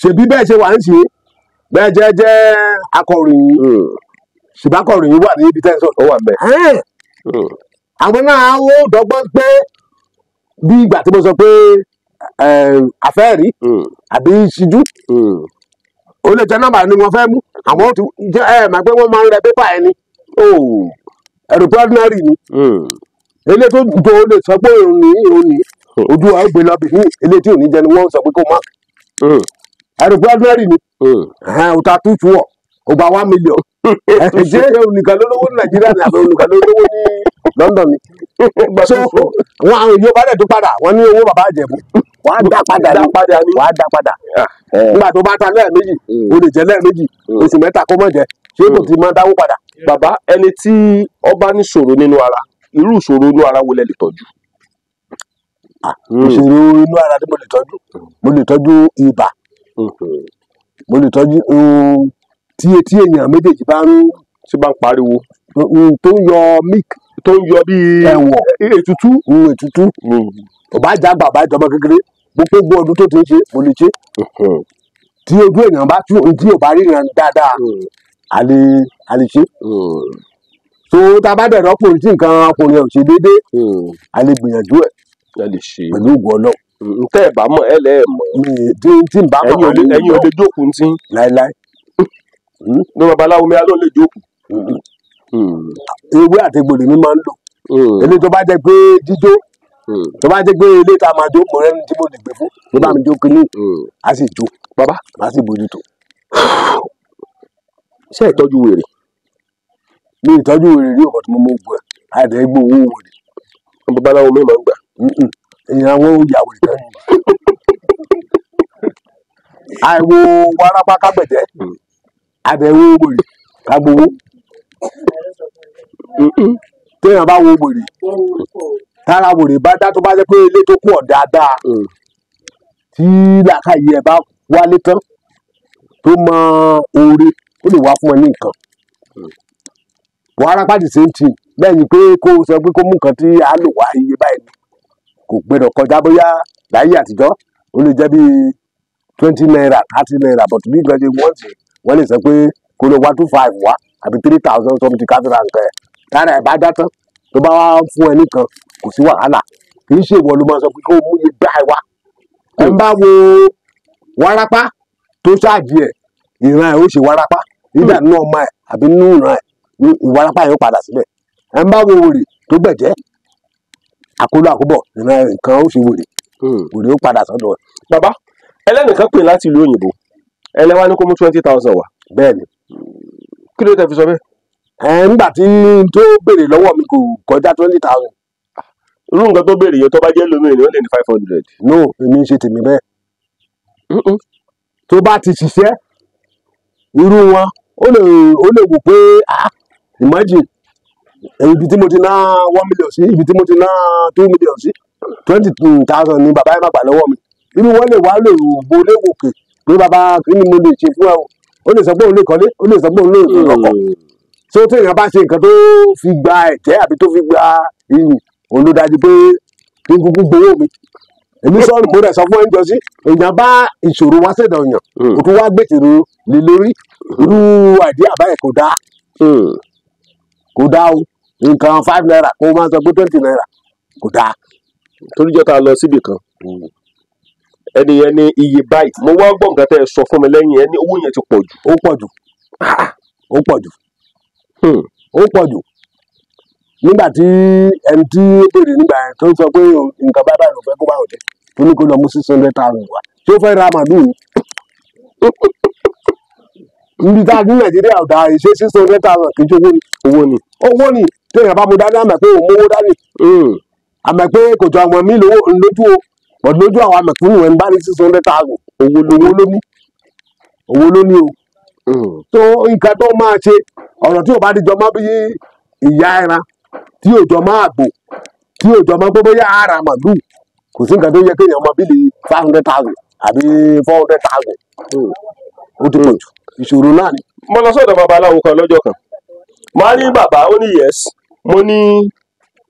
Ṣèbí bẹ́ẹ̀ ṣe wà ń ṣe bẹ́ẹ̀ jẹ́ jẹ́ akọ̀ròyìn, ṣùgbọ́n akọ̀ròyìn wà ní ibi tẹ́sán. Ó wà bẹ́ẹ̀. Àwọn náà ó dọ́gbọ́n pé bí ìgbà tí mo sọ pé àfẹ́rí àbí ṣíjú, ó lè jẹ́ nọ́mbà ni wọ́n fẹ́ mú. Àwọn ó ti jẹ́ ẹ máa pé wọ́n máa ń rẹ pépà ẹni. Ẹ̀rù pé ordinary ni. Ilé tó tó lè sọ pé òun ní òun ní ojú wa ó gbé lọ bí ilé tí ò ní jẹ ni wọ́n sọ pé kó má. Ẹ̀rù pé ordinary ni. Òta tútù ọ̀ ó gba 1 million. Ṣé onìkan ló lówó ní Nàìjíríà ni àbí onìkan ló lówó ní London ni? So wọn àwọn yóò bá dẹ̀ tó padà, wọ́n ní owó bàbá Ìjẹ̀bú. Wàá dá padà ní. Wàá dá padà. Nígbà tó bá ta lẹ́ẹ̀mejì, o lè jẹ lẹ́ẹ̀mejì, oṣù mẹ́ta kó mọ̀ jẹ. Ṣé kò ti máa dáwó padà? Bàbá, ẹni tí ó bá ní ìṣòro nínú ara, irú ìṣòro inú ara wo lẹ lè tọ́jú? Ìṣòro inú ara tí mo lè tọ́jú, mo lè tọ́jú ibà, mo lè tọ́jú tí etí èèyàn méjèèjì bá ń tí bá ń pariwo, tó ń yọ milk, tó ń yọ bíi ẹ̀wọ̀n, ètútú, ètútú, ò bá jágbà bá jọmọ kékeré, gbogbo ọdún tó ti ń ṣe mo lè ṣe. Tí ojú èèyàn bá tú, tí ò bá ríran dáadáa, a lè ṣe. So tá a bá dẹ̀ rọ́pò tí nǹkan ọkùnrin ò ṣe déédéé, a lè gbìyànjú ẹ̀. A lè ṣe. Pẹ̀lú ògùn Ọlọ́run. Ntẹ́ ẹ̀ bá mọ̀ ẹ lẹ́ ẹ̀ mọ̀. Tí n bá mọ̀ ẹ̀yin ò lè jókòó ntí. Láéláé. Ní babaláwo mi aló lè jókòó. Ewé àti egbò lèmi máa ń lò. Ilé tó bá jẹ́ pé jíjó, tó bá jẹ́ pé ilé tá a máa jó, mo rẹ́ni tí mo lè gbé fún. Tó bá mi jó kínní, a sì jó. Bàbá, a sì bójútó. Ṣé ìtọ́jú wèrè? Mi ìtọ́jú wèrè rí ọ̀pọ̀ tí mo mọ̀ gbọ́ ẹ̀. Àìdẹ́ gbọ́ owó wèrè. Babaláwo mi máa ń gbà. Ìyẹn àwọn òyà wèrè kan. Àìwo wárápá kágbẹ̀jẹ́. Àdẹ̀wò wèrè kágbowó. Téèyàn bá wo wèrè, tára wèrè bá dá tó bá jẹ́ pé ilé tó kù ọ̀ dáadáa, tí làákàyè ẹ̀ bá wálé tán, tó mọ oore, ó lè wá fún ẹ ní nǹkan. Wárápá the same thing. Bẹ́ẹ̀ ni pé kó sọ pé kó mú nǹkan tí a lò wá iye báyìí ni. Kò gbọdọ̀ kọjá bóyá láyé àtijọ́, ó lè jẹ́ bí 20 naira, 30 naira, but bí nǹkan ṣe wọ́n sì wọ́n lè sọ pé kó lọ wá 25 wá àbí 3,000 something káfíńtà nǹkan ẹ̀. Tára ẹ̀ bá dá tán, tó bá wá fún ẹ nìkan, kò sí wàhálà. Kì í ṣe ìwọ ló máa sọ pé kó mú iye báyìí wá. Ẹ ń bá wo wárápá tó ṣáàjì ẹ̀, ìran ẹ̀ ó ṣe wárápá. Nígbà nínú ọmọ ẹ̀ àbí nínú ìran ẹ̀, ìwárápá yẹn ó padà síbẹ̀. Ẹ ń bá wo wèrè tó gbẹ̀jẹ́, Àkóló àkóbọ̀ ìran nǹkan ó ṣe wèrè, wèrè ó padà sọ́dọ̀ ẹ̀. Bàbá, ẹlẹ́nìkan pè láti ìlú òyìnbó, ẹlẹ́wà ní kó mú 20,000 wá. Bẹ́ẹ̀ ni. Kí ló tẹ́ fi sọ bẹ́ẹ̀? Nígbà tí tó béèrè lọ́wọ́ mi kò kọjá 20,000. Irú nǹkan tó béèrè yẹn tó bá jẹ́ lómi ni ó lè ní 500. No, èmi ń ṣe tèmi bẹ́ẹ̀. Tó bá ti ṣiṣẹ́ irú wọn ó lè wò pé imagine ibi tí mo ti ná 1 million sí, ibi tí mo ti ná 2 million sí, 20,000 ni bàbá yẹn má gbà lọ́wọ́ mi. Irú wọn lè wá lè wo lè wòkè pé bàbá kí ni mo lè ṣe fún ẹ o. Ó lè sọ pé òun lè kọ́lé, ó lè sọ pé òun lè rọkọ̀. So téèyàn bá ṣe nǹkan tó fi gba ẹ̀tẹ́ àbí tó fi gba iyì, òun ló dájú pé kí n kúkú gbowó mi. Èmi sọ̀rọ̀ mo rẹ̀ sọ fún ẹnjọ́ sí, èèyàn bá ìṣòro wá sẹ̀dọ̀ èèyàn, kò tún wá gbèsèrò lé lórí. Irú àìdí àbáyẹ kò dáa. Kò dáa o. Nǹkan 5 naira kó máa sọ pé 20 naira kò dáa. Torí jọ́ ta lọ síbì kan, ẹni yẹn ní iye báyìí, mo wá gbọ́ nǹkan tẹ́ ẹ sọ fún mi lẹ́yìn ẹ ní owó yẹn ti pọ̀ jù. Ó pọ̀ jù. Ó pọ̀ jù. Ó pọ̀ jù. Nígbà tí ẹni tí ó béèrè nígbà yẹn tó sọ pé nǹkan bá báyìí ló fẹ́ kó bá òde, tó ní kó lọ mú 600,000 wá. Ṣé ó fẹ́ ra màlúù ni? Níbi tá a ní Nàìjíríà ò dáa, ṣé 600,000 kì í ṣe owó ni? Owó ni. Owó ni. Téèyàn bá mu dání àmọ̀ pé òun mówó dání. Àmọ̀ pé kò jọ àwọn mí lójú o. But lójú àwọn àmọ̀kúnnù ẹ̀ ń bá ní 600,000. Owó ló ní. Owó ló ní o. So nǹkan tó máa ṣe ọ̀rọ̀ tí ò bá di jọmọ́ bí ìyá ẹran, tí ò jọmọ́ àgbò, tí ò jọmọ́ pé bóyá ara màlúù, kò sí nǹkan tó yẹ kéèyàn mọ bílí 500,000 àbí 400,000. Ó ti pọ̀ jù. Ìṣòro náà ni. Mo lọ sọ́dọ̀ babaláwo kan lọ́jọ́ kan. Mo á ní bàbá, ó ní yes. Mo ní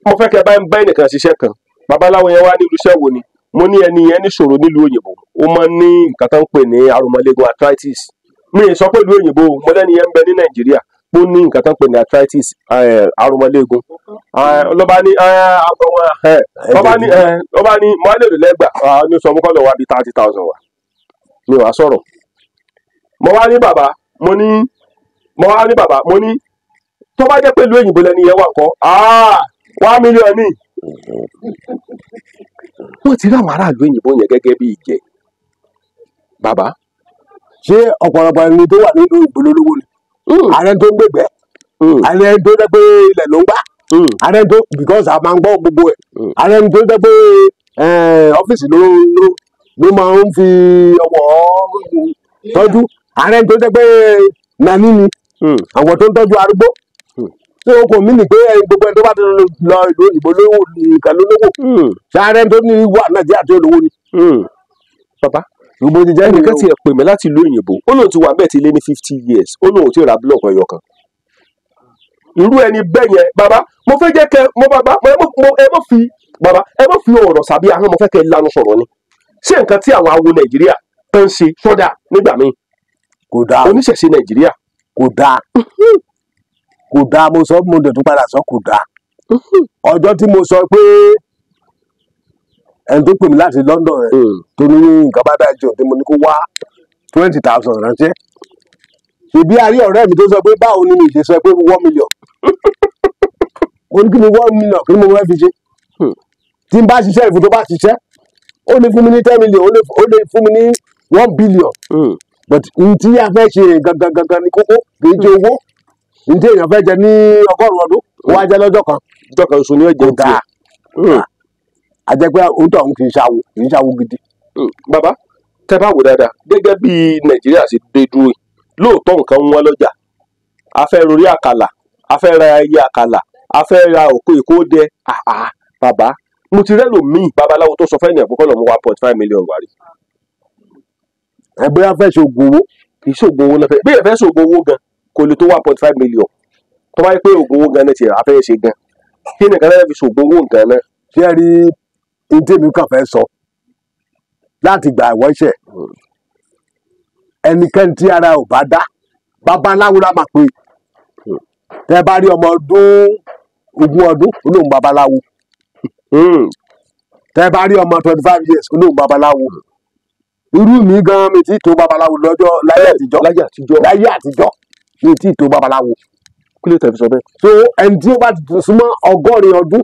mo fẹ́ kẹ́ bá ń bá ẹnìkan ṣiṣẹ́ kan. Babaláwo yẹn wá ní irúṣẹ́ wo ni? Mo ní ẹni yẹn níṣòro nílùú òyìnbó. Ó máa ń ní nǹkan tó ń pè ní arúmọléegun arthritis. Mi ì sọ pé ìlú òyìnbó, mo lẹ́ni yẹn ń bẹ ní Nàìjíríà. Ó ní nǹkan tó ń pè ní arthritis, arúmọléegun. Lọ́ba ní lọ́ba ní mo á lè lò lẹ́gbà ní sọ mo kọ́ lọ wá bí 30,000 wá. Mi ò wá sọ̀rọ̀. Mo wá ní bàbá, mo ní mo wá ní bàbá, mo ní tó bá jẹ́ pé ìlú òyìnbó lẹ́ni yẹn wà ńkọ́, 1 million ní. Wọ́n ti rí àwọn aráàlú òyìnbó yẹn gẹ́gẹ́ bí ìjẹ. Bàbá. Ṣé ọ̀pọ̀lọpọ̀ ẹni tó wà nínú ìbò lólówó ni? Ààrẹ tó ń gbègbẹ́, ààrẹ tó jẹ́ pé ilẹ̀ ló ń gbá, ààrẹ tó because a máa ń gbọ́ gbogbo ẹ̀, ààrẹ tó jẹ́ pé ọ́fíìsì ló máa ń fi ọwọ́ tọ́jú, ààrẹ tó jẹ́ pé nani ni àwọn tó ń tọ́jú arúgbó. Tí o kò mí nì pé gbogbo ẹni tó bá ti lọ ìlú òyìnbó lówó nìkan ló lówó. Ṣé ààrẹ tó ní wà Nàìjíríà tó lówó ni? Bàbá, gbogbo ti jẹ́ ẹnìkan ti ẹ̀ pè mí láti ìlú òyìnbó, ó lóun ti wà bẹ́ẹ̀ ti lé ní 50 years, ó lóun ti ra búlọ̀kù ẹyọ kan. Irú ẹni bẹ́ẹ̀ yẹn, bàbá, mo fẹ́ jẹ́ kẹ́ mo bàbá ẹ má fi bàbá ẹ má fi ọ̀rọ̀ sàbí ahọ́n, mo fẹ́ kẹ́ lanu sọ̀rọ̀ ni. Ṣé nǹkan tí àwọn awo Nàìjíríà tó ń ṣe sọ́dà nígbà míì? Kò dáa. Oníṣẹ̀ṣe Nàìjíríà. Kò dáa. Kò dáa, mo sọ, mo dẹ̀ tún padà sọ kò dáa. Ọjọ́ tí mo sọ pé ẹni tó pè mí láti London rẹ̀ tó ní nǹkan bá báyìí jọ tí mo ní kó wá 20,000 ránṣẹ́. Ṣèbí a rí ọ̀rẹ́ mi tó sọ pé báwo ni mi ṣe sọ pé 1 million. Mo ní kí ni 1 million kí ni mo fẹ́ fi ṣe? Tí n bá ṣiṣẹ́ ìfún tó bá ṣiṣẹ́, ó lè fún mi ní 10 million, ó lè fún mi ní 1 billion. But n tí a fẹ́ ṣe gangan gangan ni kókó, kì í ṣe owó. N tí èèyàn fẹ́ jẹ ní 100 ọdún, ó wá jẹ lọ́jọ́ kan. Ọjọ́ kan oṣù ni ó jẹ tiẹ̀. A jẹ́ pé òun tó àwọn kì í ṣàwò, kì í ṣàwò gidi. Bàbá, tẹ́ bá wò dáadáa, gẹ́gẹ́ bí Nàìjíríà ṣe dé dúró, lóòótọ́ nǹkan wọn lọ́jà. A fẹ́ rorí àkàlà, a fẹ́ ra ẹyẹ àkàlà, a fẹ́ ra òkú ìkódẹ. Bàbá, mo ti rẹ́lòmíì babaláwo tó sọ fẹ́ ní ẹ̀kọ́ lọ́mú 1.5 million wá rí. Ẹ bóyá fẹ́ ṣe oògùn owó. Kì í ṣe oògùn owó lọ́fẹ̀ẹ́. Bí ẹ fẹ́ ṣe oògùn owó gan, kò lè tó 1.5 million. Tó bá yẹ pé oògùn owó gan ní tiẹ̀, a fẹ́ ṣe gan. Kí nìkan náà fi ṣe oògùn owó gan náà? Ṣé ẹ rí ní tèmi kàn fẹ́ sọ láti gbà ìwọ́ṣẹ̀? Ẹnikẹ́ni tí ara ò bá dá, babaláwo la máa pè. Tẹ́ bá rí ọmọ ọdún 20 ọdún, ó lóun babaláwo. Tẹ́ bá rí ọmọ 25 years, ó lóun babaláwo. Irú mi gan mi ti tó babaláwo lọ́jọ́ láyé àtijọ́. Láyé àtijọ́ mi ti tó babaláwo. Kí ló tẹ̀ fi sọ bẹ́ẹ̀? So ẹni tí ó bá ti súnmọ́ 80 ọdún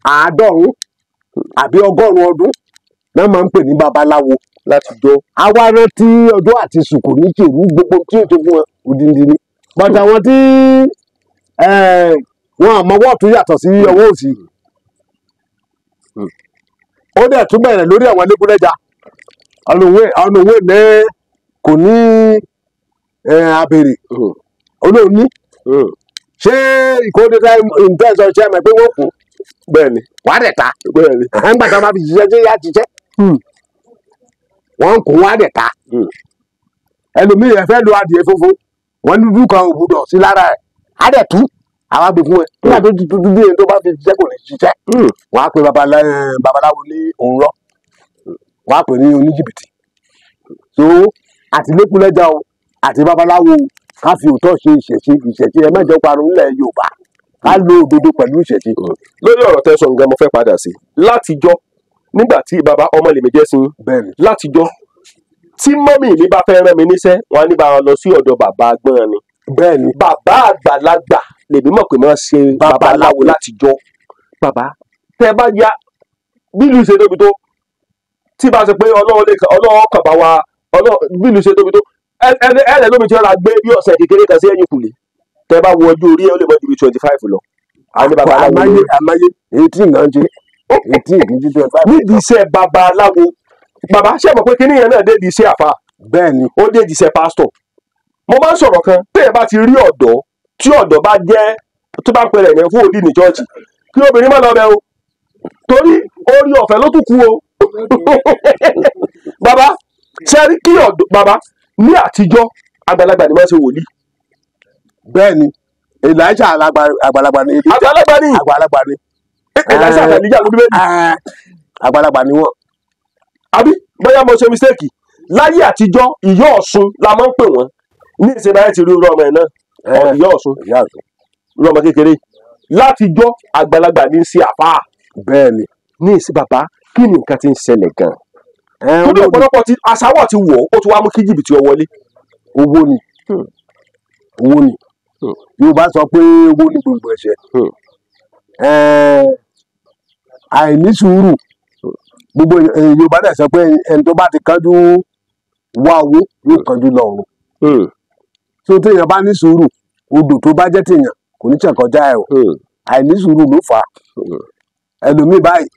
90 àbí 100 ọdún náà máa ń pè ní babaláwo látijọ́. Àwa rántí ọjọ́ àti sùkò ní tèmi gbogbo tí ètò fún wọn òdìndín ni. Bàtà àwọn tí wọn àmọ́wọ́ tún yàtọ̀ sí ọwọ́ òsì. Ó dẹ̀ tún bẹ̀rẹ̀ lórí àwọn lẹ́kúnlẹ́jà. Ọ̀nà òwe ní kò ní abèrè. Olóòní. Ṣé ìkóde ìtẹ́sọ̀ ṣe mọ̀ pé wọ́n kù? Bẹ́ẹ̀ni. Wàá dẹ̀ ta. Bẹ́ẹ̀ni. Nígbà tí wọ́n bá fi ṣiṣẹ́ ṣé yá ṣiṣẹ́. Wọ́n kò wá dẹ̀ ta. Ẹlòmíì ẹ fẹ́ lo adìẹ funfun, wọ́n ní dúdú kan ò gbúdọ̀ sí lára ẹ̀, á dẹ̀ tú, àwa gbé fún ẹ. Nígbà tó ti dúdú bí ẹni tó bá fi ṣiṣẹ́ kò ní ṣiṣẹ́. Wọ́n á pe babaláwo ní òǹrọ̀, wọ́n á pè ní oníjìbìtì. So àti lẹ́kúnlẹ́jà o, àti babaláwo, ká fi òótọ́ ṣe ìṣẹ̀ṣe, ìṣẹ̀ṣe ẹ mẹ́jọ parun nílẹ̀ Yorùbá, ká lo òdodo pẹ̀lú ìṣẹ̀ṣe. Lórí ọ̀rọ̀ tẹ́sán gan mo fẹ́ padà sí. Látijọ́ nígbà tí bàbá ọmọ lèmi jẹ́ sí Bẹ́ẹ̀ni. Látijọ́ tí mọ́mì mi bá fẹ́ rán mi níṣẹ́, wọ́n á ní bá lọ sí ọ̀dọ̀ bàbá agbọ́n ni. Bẹ́ẹ̀ni. Bàbá àgbàlagbà lèmi mọ̀ pé wọ́n ṣe babaláwo látijọ́. Bàbá tẹ́ bá ya bílù ṣe tóbi tó, tí bá ṣe pé Ọlọ́run kàn bá wa, bílù ṣe tóbi tó, ẹlẹ́ lómi tí wọ́n ra gbé bí ọ̀sẹ̀ kékeré kan sí ẹ̀yìn kùlé. Tẹ́ bá wo ọjọ́ orí ẹ̀ ó lè mọ́ ju bí 25 lọ. Àmáyé àmáyé èyí tí nǹkan ṣe. Nídìí iṣẹ́ babaláwo, bàbá ṣe mọ̀ pé kíní yẹn náà dédìí iṣẹ́ àfa. Bẹ́ẹ̀ni. Ó dédìí iṣẹ́ pásítọ̀. Mo máa ń sọ̀rọ̀ kan, téèyàn bá ti rí ọ̀dọ́ tí ọ̀dọ́ bá jẹ́ tó bá ń pẹ̀lẹ̀ yẹn fún òdì ní chọ́ọ̀chì, kí obìnrin má lọ bẹ̀ o, torí orí ọ̀fẹ́ ló tún kú o. Bàbá ṣe rí kí ọ̀dọ́ bàbá ní àtijọ́ àgbàlagbà ni wọ́n ṣe wòlíì. Bẹ́ẹ̀ni, Èlíṣà àgbàlagbà ni. Àgbàlagbà ni. Àgbàlagbà ni. Èlíṣà àtàlíjà ló bíbélì. Àgbàlagbà ni wọ́n. Àbí bóyá mo ṣe mistake, láyé àtijọ́ ìyá Ọ̀ṣun la máa ń pè wọ́n. Ní ìsinmi ayé ti rí irú ọmọ ẹ̀ náà, ìyá Ọ̀ṣun, irú ọmọ kékeré. Látijọ́ àgbàlagbà ní í ṣe àfáà. Bẹ́ẹ̀ni. Ní ìsìn bàbá, kí ni nǹkan ti ń ṣẹlẹ̀ gan-an? Torí ọ̀pọ̀lọpọ̀ ti aṣáwọ̀ ti wọ̀, ó ti wá mú kí jìbìtì ọ wọlé. Owó ni. Owó ni. Yorùbá sọ pé owó ni gbogbo ẹ̀ṣẹ̀. Àìní sùúrù gbogbo Yorùbá dẹ̀ sọ pé ẹni tó bá ti kánjú wá owó yóò kánjú lọ ọ̀run. Tó téèyàn bá ní sùúrù, odò tó bá jẹ́ téèyàn kò ní ṣàkọjá ẹ̀ o. Àìní sùúrù ló fà á. Ẹlòmíì báyìí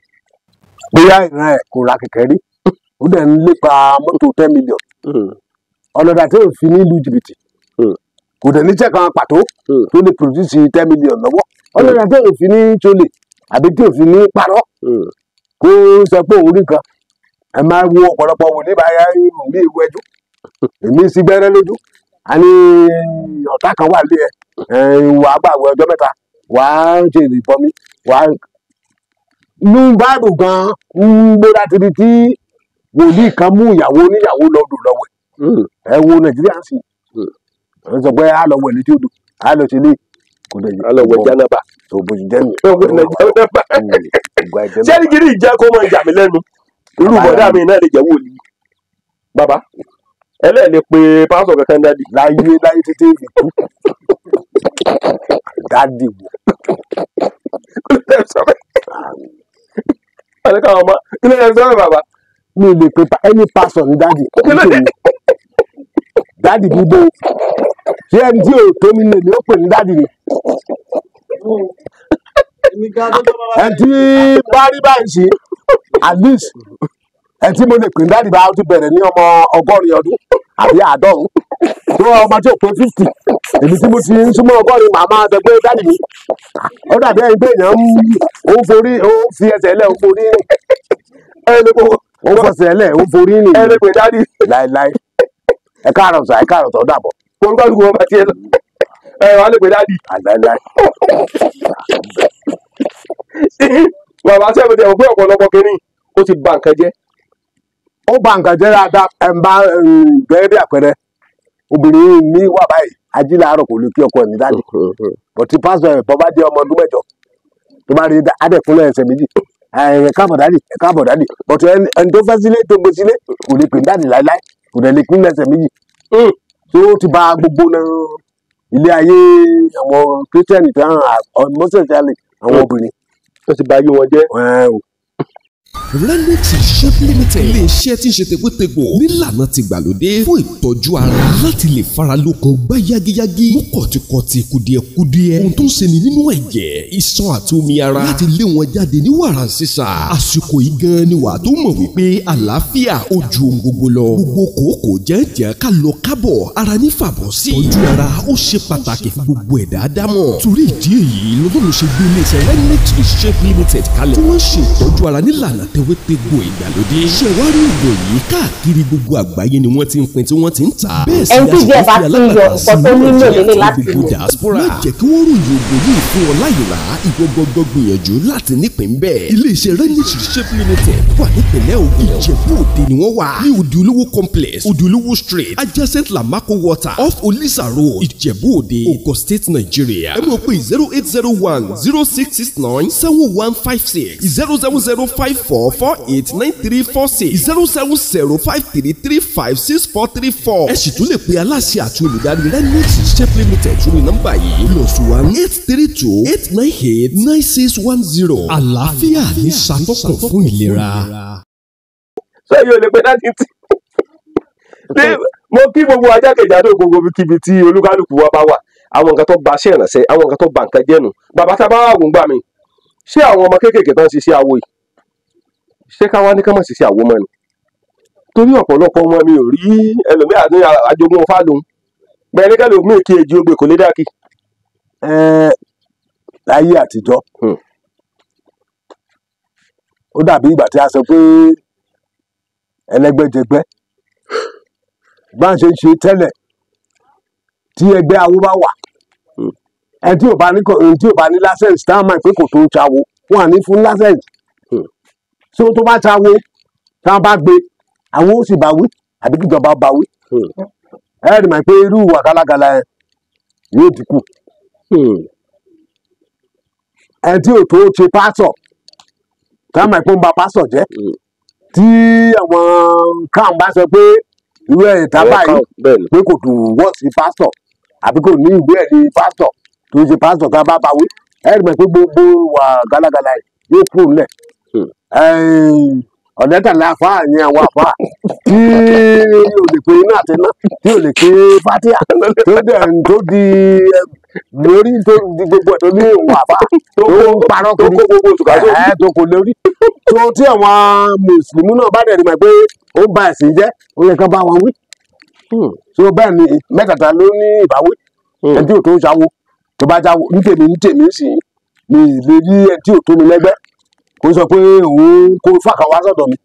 bóyá ìran ẹ̀ kò ra kẹ̀kẹ́ rí, ó dẹ̀ ń lépa mọ́tò 10 million. Ọ̀nà tí ò fi ní lu jìbìtì, kò dẹ̀ ní jẹ́ kan pàtó tó lè produce 10 million lọ́wọ́. Ọ̀nà tí ò fi ní jolè àbí tí ò fi ní parọ́ kó sọ pé òun rí nǹkan. Ẹ máa wo ọ̀pọ̀lọpọ̀ wò ní báyà mi ìwẹ́jú, èmi sí gbẹ́rẹ́ lójú. A ní ọ̀tá kan wà lé ẹ, wàá gbàgbé ọjọ́ mẹ́ta, wàá ṣe ìbọmi, wàá nú báìbù gan ń gbéra títí tí wòlíì kan mú ìyàwó oníyàwó lọ́dún lọ́wẹ̀. Ẹ wo Nàìjíríà sì ń sọ pé a lọ wẹ̀ létí odò, a lọ ṣe lé kò dẹ̀ A lọ wẹ̀ jánábà. Tó bó ṣe jẹ́ nìyẹn. Ṣé ní kiri ìjẹ́ kó mọ ìjà mi lẹ́nu? Irú bọ̀dá mi náà lè jẹ́ wòlíì. Bàbá ẹlẹ́ẹ̀lẹ́ pé pásítọ̀ kankan dádì. Láyé láyé títí fi kú. Dádì wò. Kí ló ń sọ bàbá? Mi lè pe any pastor ní dádì. Dádì gbogbo. Ṣé ẹni tí ò tó mi lè ní ó pè ní dádì ni? Ẹni tí bá rí báyìí sí, at least ẹni tí mo lè pè ní dádì bá ti bẹ̀rẹ̀ ní ọmọ 80 ọdún àbí 90. Tó ọmọ tí ò pé 50, èmi tí mo ti ń súnmọ́ 80 màá máa sọ pé dádì mi. Ó dàbí ẹni pé èèyàn ń forí, ó fi ẹsẹ̀ lẹ̀, ó forí rìn. Ó fọsẹ̀ lẹ̀, ó forí rìn. Ẹ lè pè dádì. Láíláí. Ẹ káàárọ̀ sà, ẹ káàárọ̀ sà, ó dàbọ̀. Kò ń gbàdúgbò ọba tiẹ̀ lọ. Ẹ wàá lè pè dádì. Láíláí. Bàbá ṣe é mo ti mọ̀ pé ọ̀pọ̀lọpọ̀ kínní ó ti ba nǹkan jẹ́. Ó ba nǹkan jẹ́ dáadáa. Ẹ̀ ń bá gẹ́gẹ́ bí àpẹẹrẹ, obìnrin mi wà báyìí, ají láàárọ̀ kò lè kí ọkọ ẹ̀ ní dádì. Bọ̀tí pásítọ̀ ẹ̀ bọ́ bá jẹ́ ọmọ ọdún 8 tó bá rí adẹ̀kúnlẹ̀ ẹsẹ̀ méjì, ẹ káàbọ̀ dádì, ẹ káàbọ̀ dádì. Bọ̀tí ẹni tó fẹ́ sílé tó gbé sílé kò lè pè ní dádì láíláí, kò dẹ̀ lè pín ẹsẹ̀ méjì. Tó ti ba gbogbo náà ilé ayé àwọn kírísítẹ́nì tó hàn mọ́sẹ̀sẹ̀lẹ̀ àwọn obìnrin. Ó ti bà ayé wọn jẹ́. Renix Shape Limited ilé-iṣẹ́ tí ń ṣe tegbótegbò nílànà tìgbàlódé fún ìtọ́jú ara láti lè fara lókun gbá yágíyágí mú kọ̀tíkọ̀tì kùdìẹ̀kudiẹ ohun tó ń ṣeni nínú ẹ̀jẹ̀ iṣan àti omi ara láti lé wọn jáde ní wàrà sísà. Àsìkò yìí gan ni wà tó mọ̀ wípé àlàáfíà ó ju ohun gbogbo lọ. Gbogbo kòókòó jẹ́jẹ́ ká lọ kábọ̀ ara ní fàbọ̀ sí. Ìtọ́jú ara ó ṣe pàtàkì fún gbogbo ẹ̀dá dámọ̀. Torí ìdí èyí lọ́dún ṣe gbé iléeṣẹ́ Renix Shape Limited kalẹ̀ tí wọ́n ṣe ìtọ́jú ara nílànà tewétegbò ìgbàlódé. Ṣẹ̀wárí ògùn yìí káàkiri gbogbo àgbáyé ni wọ́n ti ń pín tí wọ́n ti ń tà. Bẹ́ẹ̀ sì Ẹni tí ni díẹ̀ bá a ti ń yọ sì nǹkan tó nílò lélẹ̀ láti gbogbo lò. diaspora. Má jẹ́ kí wọ́n ròyìn ògùn yìí fún ọ láyè rà ìwọ gbọ́dọ̀ gbìyànjú láti nípìn bẹ́ẹ̀. Iléeṣẹ́ Renix Shape Limited wà nípìnlẹ̀ Ògùn. Ìjẹ̀bú Òde ni wọ́n wà. Ní Odùolówó complex, Odùolówó street, adjacent Lamako water, off Olisa road, Ìjẹ̀bú Òde, Ogun State, Nigeria. Ẹ mọ̀ pé 0801 0669 7156 070 54 48 9346 070 53 35 6434. Ẹ sì tún lè pe aláṣẹ àti olùdarí Renix Shape Limited sórí nọ́mbà yìí +1 832 898 9610. Àlàáfíà ní ṣàtọ́kùn fún ìlera. Ṣé yóò lè pe dájú tí ní mo kí gbogbo ajákèjádò gbogbo kíbi tí olúkálùkù wa bá wà, àwọn nǹkan tó ba ṣe ìrànṣẹ́, àwọn nǹkan tó ba nǹkan jẹ́ nù. Bàbá tá a bá wà wò ń gbà mí, ṣé àwọn ọmọ kéékèèké tó ń ṣiṣẹ́ awo yìí, ṣé ká wá ní ká má ṣiṣẹ́ awo mọ́ ni? Torí ọ̀pọ̀lọpọ̀ wọn mi ò rí ẹlòmíà ní àjogún ọfà lòun bẹ́ẹ̀ ní kẹ́lò mí kí èjì ogbè kò lè dákì. Láyé àtijọ́ ó dàbí ìgbà tí a sọ pé ẹlẹ́gbẹ́jẹgbẹ́ bá ń ṣe ń ṣe tẹ́lẹ̀ tí ẹgbẹ́ awo bá wà, ẹni tí ò bá ní tí ò bá ní license táwọn máa pé kò tó ń ṣàwo wọn à ní fún license. So tó bá ṣàwo táwọn bá gbé àwọn ó sì bá wí àbí kíjọba bá wí, ẹ rí mọ̀ pé irú ìwà gálágalá ẹ yóò dínkù. Ẹni tí ò tó ṣe pásọ̀ táwọn máa pé ń ba pásọ̀ jẹ́ tí àwọn kan bá sọ pé irú ẹ̀ tá báyìí pé kò dùn wọ́ sí pásọ̀ àbí kò ní ìwé ẹ̀rí pásọ̀ tó ṣe pásọ̀ tá a bá bá wí, ẹ rí mọ̀ pé gbogbo wà gálágalá yóò kúrò nílẹ̀. Ọ̀dẹ́tàlá àfáà ni àwọn àfáà tí ò lè pe iná àti iná tí ò lè pe fatia tó dẹ̀ tó di lórí tó di gbogbo ẹ̀ tó ní òun àfáà tó ń parọ́ tó kiri kó gbogbo oṣù kásó. Tó kò lórí tó tí àwọn mùsùlùmí náà bá dẹ̀ rí mọ̀ pé ó ń ba ẹ̀sìn jẹ́, ó yẹ kán bá wọn wí. So bẹ́ẹ̀ ni mẹ́tàtà ló ní ìbáwí. Ẹni tí ò tó ṣàwo tó bá jáwo ní tèmi ní tèmi sì ní lè rí ẹni tí ò tó mi lẹ́gbẹ́ kó sọ pé òun kó fàkà wá sọ̀dọ̀ mi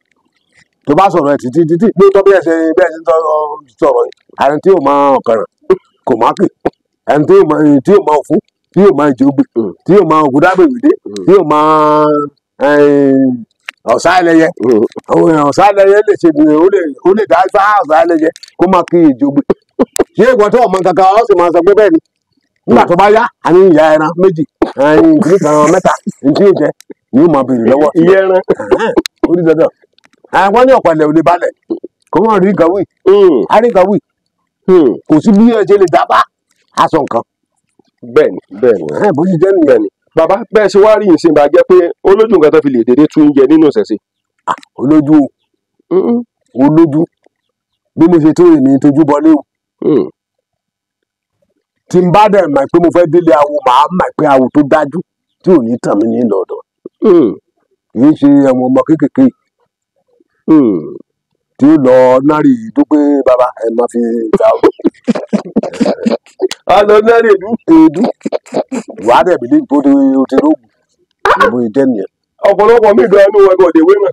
tó bá sọ̀rọ̀ ẹ̀ títí títí pé tọ́ bí ẹ ṣe bẹ́ẹ̀ ṣe ń sọ̀rọ̀ yìí, àrùn tí ò mọ ọ̀kàràn kò má kì, ẹni tí ò mọ tí ò mọ òfún tí ò mọ ìjògbè tí ò mọ ògùdàgbèwìdé tí ò mọ ọ̀sá ẹlẹ́yẹ, ọ̀sá ẹlẹ́yẹ lè ṣe ó lè dá ifá ọ̀sá ẹlẹ́yẹ kó má kí ìjògbè. Ṣé ìwọ tó ọmọ kankan ọ sì máa sọ pé bẹ́ẹ̀ ni nígbà tó bá yá àní ìyá ẹran méjì ìkíní kan mẹ́ta ní tí yóò jẹ ni yóò máa béèrè lọ́wọ́ ìyẹn ẹran. Ó ní dandan àwọn ní ọ̀pẹ̀lẹ̀ ò lè balẹ̀ kó mọ̀ rí nǹkan wí á rí nǹkan wí kò sí bí ẹ ṣe lè dábàá aṣọ nǹkan. Bẹ́ẹ̀ni bẹ́ẹ̀ni. Bó ṣe jẹ́ nìyẹn. Bẹ́ẹ̀ni bàbá, bẹ́ẹ̀ ṣe wá rí ìsìn bá jẹ́ pé olójú nǹkan tó fi lè dédé tún jẹ nínú ìṣẹ̀ṣe. Olójú olójú bí mo ṣe tó èmi tójú bọlé o. Tí n bá dẹ̀ mọ̀ pé mo fẹ́ délé awo, màá mọ̀ pé awo tó dájú tí ò ní tàn mí ní lọ́dọ̀. Kì í ṣe ẹ̀wọ̀n ọmọ kéékèèké tí ó lọ nárì dúpẹ́ bàbá ẹ̀ máa fi ta ọ. A lọ nárì èdú. Èdú wàá dẹ̀ bí lẹ́yìn tó ti o ti rógùn ìbò ìjẹ́ nìyẹn. Ọ̀pọ̀lọpọ̀ mi gan inú wọn kò lè wé mọ̀.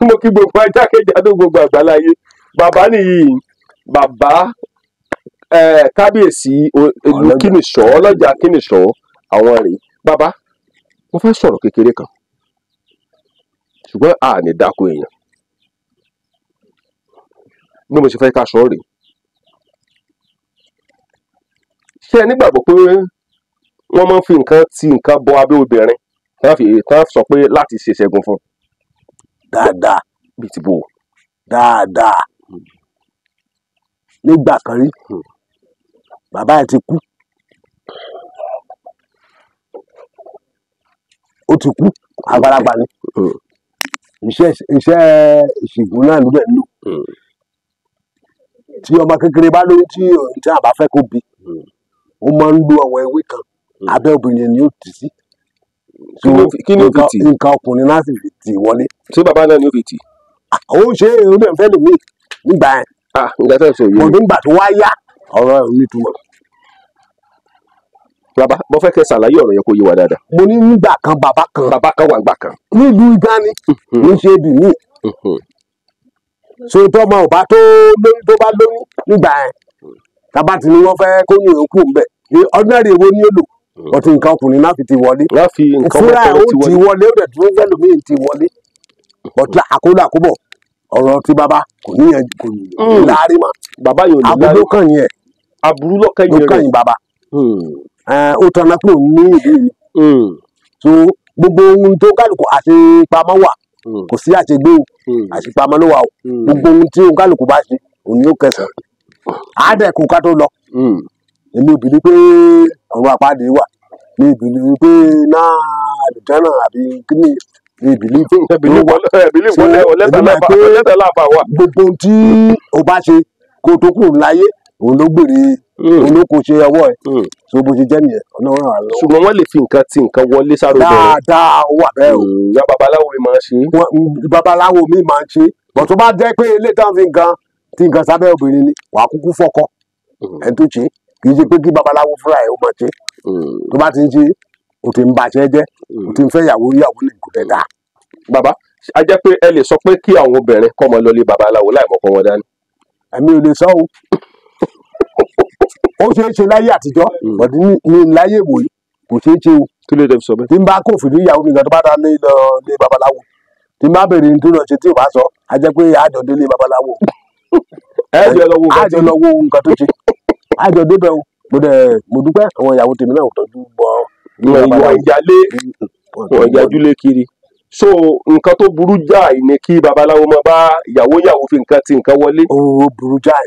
Mo kí gbogbo ajákèjádò gbogbo àgbáláyé. Bàbá nìyí, bàbá kábíyèsí ìlú Kìnìṣọ́, ọlọ́jà Kìnìṣọ́ àwọn rèé. Bàbá, mo fẹ́ sọ̀rọ̀ kékeré kan ṣùgbọ́n a ní dáko èèyàn bí mo ṣe fẹ́ ká sọ rèé. Ṣé ẹ nígbàgbọ́ pé wọ́n máa ń fi nǹkan ti nǹkan bọ abẹ́ obìnrin tán sọ pé láti ṣe ìṣẹ́gun fún un? Dáadáa. Bíi ti bò. Dáadáa. Nígbà kan rí, bàbá ẹ̀ ti kú. Ó ti kú, àgbàlagbà ni. Iṣẹ́ ìṣègùn náà ló dẹ̀ ń lò. Tí ọmọ kékeré bá lóyún tí tí a bá fẹ́ kó bí, ó máa ń lo àwọn ewé kan, abẹ́ obìnrin ni ó tì sí. Kí ni ó fi tì? Nǹkan ọkùnrin náà sì fi tì wọlé. Ṣé bàbá náà ni ó fi tì? Ó ṣe é, ó dẹ̀ ń fẹ́ lòmíì nígbà yẹn. Nǹkan tẹ́ ẹ sọ yìí. Kò nígbà tó wá yá ọ̀rọ̀ ẹ̀ nítumọ̀. Bàbá, mo fẹ́ kẹ́ ṣàlàyé ọ̀rọ̀ yẹn kó yé wa dáadáa. Mo ní nígbà kan bàbá kan. Bàbá kan wà nígbà kan. Nílùú Igani ní ṣe ibì míì. So tọ́mọ ò bá tó lóyún tó bá lóyún nígbà yẹn, tábà tí ni wọ́n fẹ́ kó ní òkú ńbẹ̀. Ordinary èwo ni ó lò? Ọtí nǹkan ọkùnrin náà fi ti wọlé. Wọ́n fi nǹkan fúnra ẹ̀ ó ọkùnrin ti wọlé, ó dẹ̀ dúró fẹ́ lómi ti wọlé. Ọtí àkóló àkóbọ̀ ọ̀rọ̀ tí bàbá kò ní yẹn kò ní láàárín mọ́. Bàbá yóò ní Aburú láàárín. ló kàn yẹn. Aburú ló kàn Ló yẹn kàn rẹ̀. yín bàbá. Ó tanná kúrò ní ìlú yìí. So gbogbo ohun tó kálukú àṣepamọ́ wà, kò sí àṣegbé o, àṣepamọ́ ló wà o. Gbogbo ohun tí kálukú bá ṣe òun yóò kẹsàn-án. Àádẹ́kùn ká tó lọ. Èmi ò bìlí pé ọ̀run àpáàdé wà, mi ò bìlí pé náà àlùjánà àbí kíní, mi ò bìlí Ẹ̀bílí wọlé ọ̀lẹ́tà láàbà wà. Gbogbo ohun tí o bá ṣe kó tó kúrò láyé òun ló gbèrè, òun ló kó ṣe ọwọ́ ẹ̀. So bó ṣe jẹ́ nìyẹn, Ọlọ́run ràn wá lọ́wọ́. Ṣùgbọ́n wọ́n lè fi nǹkan ti nǹkan wọlé sáré obìnrin. Dáadáa, ó wà bẹ́ẹ̀ o. Ìyá babaláwo mi máa ń ṣe. Babaláwo mi máa ń ṣe. Bọ̀ tó bá jẹ́ pé ilé táwọn fi nǹkan ti nǹkan sábẹ́ obìnrin ni, wàá kúkú fọ́kọ. Ẹni tó ṣe kì í ṣe pé kí babaláwo fúnra ẹ̀ ó máa ṣe. Tó bá ti ń ṣe, o ti ń baṣẹ́ jẹ́, o ti ń fẹ́ ìyàwó ìyàwó ní kò dẹ̀ dáa. Bàbá, a jẹ́ pé ẹ lè sọ pé kí àwọn obìnrin kọ́ máa lọ lé babaláwo láì mọ̀kọ́ wọn dání. Ẹ̀mi ò lè sọ o. Ó ṣeé ṣe láyé àtijọ́, bọ̀dí ní láyé ìwòyí kò ṣeé ṣe o. Kí ló dé fi sọ bẹ́ẹ̀? Tí n bá kò fìdí ìyàwó mi gan tó bá dá lé lọ lé babaláwo, tí n bá béèrè ní tó lọ ṣe tí ò bá sọ, a jẹ́ pé àjọ délé babaláwo. Ẹ jẹ́ lọ wo nǹkan Àjọ lọ wo nǹkan tó ṣe. Àjọ débẹ̀ o. Mo dẹ̀ mo dúpẹ́ àwọn ìyàwó tèmi náà ò tọ́jú bọ Wọ́n ìyálé wọ́n ìyájúlé kiri. So nǹkan tó burú jáì ni kí babaláwo máa bá ìyàwó ìyàwó fi nǹkan ti nǹkan wọlé. Ó burú jáì.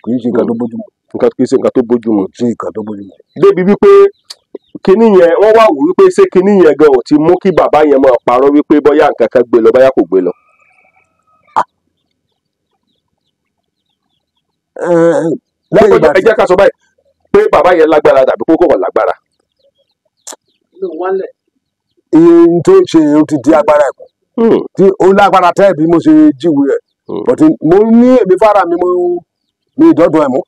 Kì í ṣe nǹkan tó bójú mu. Nǹkan kì í ṣe nǹkan tó bójú mu. Kì í ṣe nǹkan tó bójú mu. Débi wípé kinní yẹn wọ́n wá wò wípé ṣé kinní yẹn gan ò ti mú kí bàbá yẹn máa parọ́ wípé bóyá nǹkan kan gbé lọ bóyá kò gbé lọ. Lẹ́yìn ìgbà Ẹ jẹ́ ká sọ báyìí pé bàbá yẹn lágbára tàbí kókó kò lágbára. Iye tó ń ṣe ó ti di agbára ẹ̀kọ́. Tí ó lágbára tẹ́ bí mo ṣe jíwèé ẹ̀. But mo ní èmi fara mi mo ní ìdọ́dọ̀ ẹ̀ mú.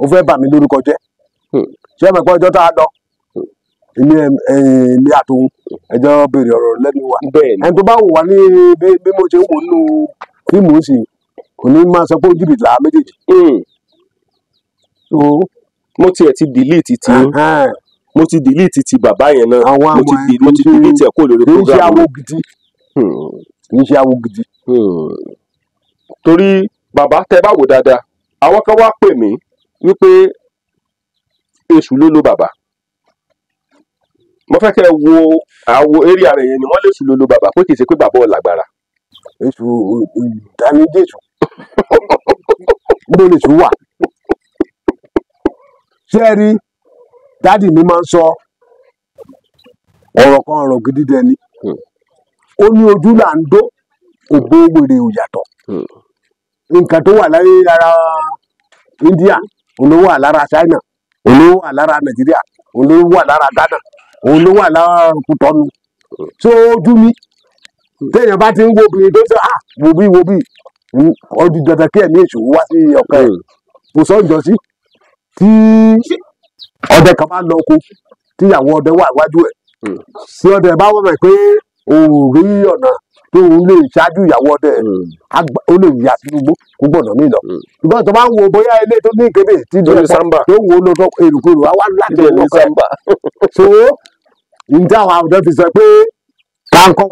Ó fẹ́ bà mí lórúkọ jẹ́. Ṣé ẹ mọ̀ pé ọjọ́ tá a lọ? Èmi àtòun ẹjọ́ béèrè ọ̀rọ̀ lẹ́nu wa. Ẹni tó bá wò wá ní bí mo ṣe ń wò nínú fíìmù sì kò ní máa sọ pé ó jìbìtì làá méjèèjì. Mo tiẹ̀ ti delete ti mo ti delete ti bàbá yẹn náà. Mo ti delete ẹ̀ kó lórí program. Kì í ṣe awo gidi. Kì í ṣe awo gidi. Torí bàbá tẹ bá wò dáadáa, àwọn kan wá pè mí wípé èṣù ló ló bàbá. Mo fẹ́ kẹ́ ẹ wo àwo area rẹ̀ yẹn ni wọ́n léṣù ló ló bàbá pé kì í ṣe pé bàbá ò lágbára. Èṣù ìdánidéṣù. Níbo lèṣù wà? Ṣé ẹ rí dádì mi máa ń sọ ọ̀rọ̀ kan ọ̀rọ̀ gidi dẹni. Ó ní ojú là ń dó, ògbó wèrè ò yàtọ̀. Nǹkan tó wà láyé ara India, òun ló wà lára China, òun ló wà lára Nàìjíríà, òun ló wà lára Ghana, òun ló wà lára Kútọ́nù. So ojú mi, téèyàn bá ti ń wo obìnrin tó sọ, ah, wo bí wo bí, ọdún dandan kí ẹ̀mí èṣù wá sí ọkàn ẹ̀. Kò sọ ìjọsí tí ọdẹ kan bá lọ oko tí ìyàwó ọdẹ wà iwájú ẹ̀. Sí ọdẹ bá wọ́n mọ̀ pé òun rí ọ̀nà tó òun lè ṣáájú ìyàwó ọdẹ, ó lè yà sínú igbó kó gbọ̀nà mí lọ. Ṣùgbọ́n tó bá ń wo bóyá ilé tó ní ìkébè tí Tó ní sáńbà. tó ń wo lọ tó èròkèrò á wá láti ọkọ ẹ̀. So ǹjẹ́ àwọn ọdẹ fi sọ pé ká ń kọ́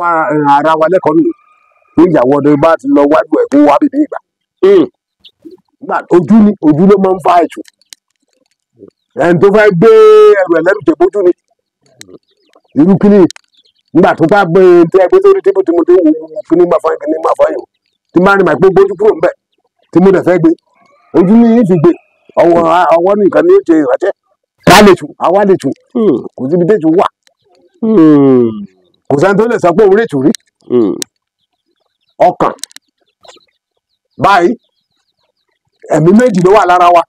ara wa lẹ́kọ̀ọ́ nù pé ìyàwó ọdẹ bá ti lọ wájú ẹ̀ kó wá bìbí ìgbà. Ojú ni ojú ló máa ń fa èṣù. Ẹni tó fẹ́ gbé ẹrù ẹlẹ́rù tèbójú ni. Irú kíní nígbà tó bá gbé tí ẹ gbé sórí tébù tí mo ti wò kíní máa fọyín kíní máa fọyín o. Tí máa ní màá gbé gbójú kúrò ńbẹ̀ tí mo dẹ̀ fẹ́ gbé. Ojú ni yìí fi gbé ọwọ́ ọwọ́ nìkan ní ṣe ìránṣẹ́. Ká lè tù àwa lè tù kò síbi tètù wà. Kò sẹ́ni tó lè sọ pé òun rí ìtúrí. Ọkàn báyìí, ẹ̀mí méjì ló wà lára wa.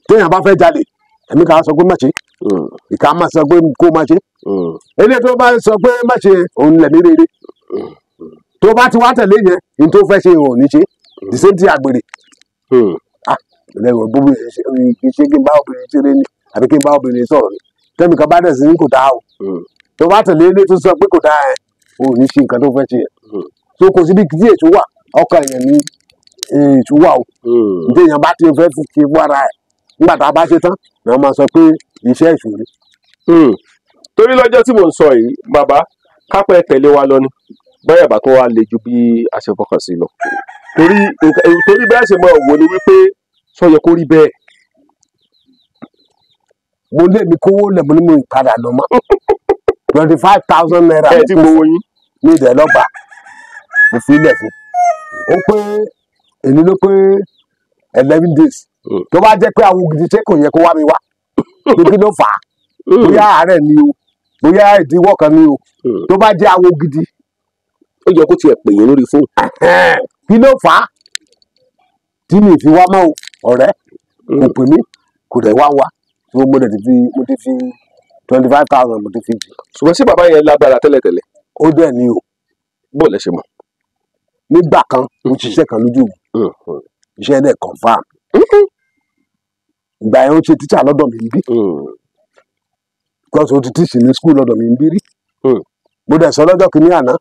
Téèyàn bá fẹ́ jalè, ẹ̀mí kan á sọ pé má ṣe, ìka má sọ pé kó má ṣe. Eléyìí tó bá sọ pé má ṣe, òun lẹ̀mí rere. Tó bá ti wá tẹ̀lé yẹn, ní tó fẹ́ ṣe òun ní ṣe. The same thing àgbèrè. Lẹ́yìn gbogbo ṣe kí n bá obìnrin ṣeré ni àbí kí n bá obìnrin sọ̀rọ̀ ni, tẹ́mi kan bá dẹ̀ sí ní kò dáa o, tó bá tẹ̀lé ilé tó sọ pé kò dáa ẹ̀, o ò ní ṣe nǹkan tó fẹ́ ṣe yẹn. So kò síbi tí èso wà, ọkàn èèyàn ní èso wà o. Ní èèyàn bá ti fẹ́ fi ṣe fún ara ẹ̀, nígbà tá a bá ṣe tán ni wọ́n máa sọ pé iṣẹ́ èṣù ni. Torí lọ́jọ́ tí mò ń sọ yìí, bàbá, kápẹ́ tẹ̀lé wa lọ ni báyà bá tó wá le ju bí a ṣe fọkàn sí lọ, torí bẹ́ẹ̀ ṣe mọ̀ wò ni wípé sọ yẹ kó rí bẹ́ẹ̀. Mo lé mi kówó lẹ̀, mo ní mo padà lọ mọ́ 25,000 naira. Ẹ ti gbowó yín. Ní ìdẹ̀ lọ́gbà mo fi ilẹ̀ fún ó pé èmi ló pé 11 days. Tó bá jẹ́ pé àwọn ògidì, ṣé kò yẹ kó wá mi wá pé kí ló fà á? Bóyá àárẹ̀ ni o, bóyá ìdíwọ́ kan ni o. Tó bá jẹ́ àwọn ògidì, ó yẹ kó tiẹ̀ pè yín lórí fóònù. Kí ló fà á tí mi fi wá mọ́ o? Ọ̀rẹ́ kò pè mí, kò dẹ̀ wá wá tí mo dẹ̀ ti fi, mo ti fi 25,000 mo ti fi jì. Ṣùgbọ́n sí bàbá yẹn lágbára tẹ́lẹ̀tẹ́lẹ̀? Ó dẹ̀ ní o. Bó lẹ ṣe mọ̀? Nígbà kan, mo ṣiṣẹ́ kan lójú mi, iṣẹ́ dẹ̀ confam. Ìgbà yẹn, ó ṣe tíṣà lọ́dọ̀ mi níbí, because ó ti teach ní school lọ́dọ̀ mi níbí rí. Mo dẹ̀ sọ lọ́jọ́ kìíní àná,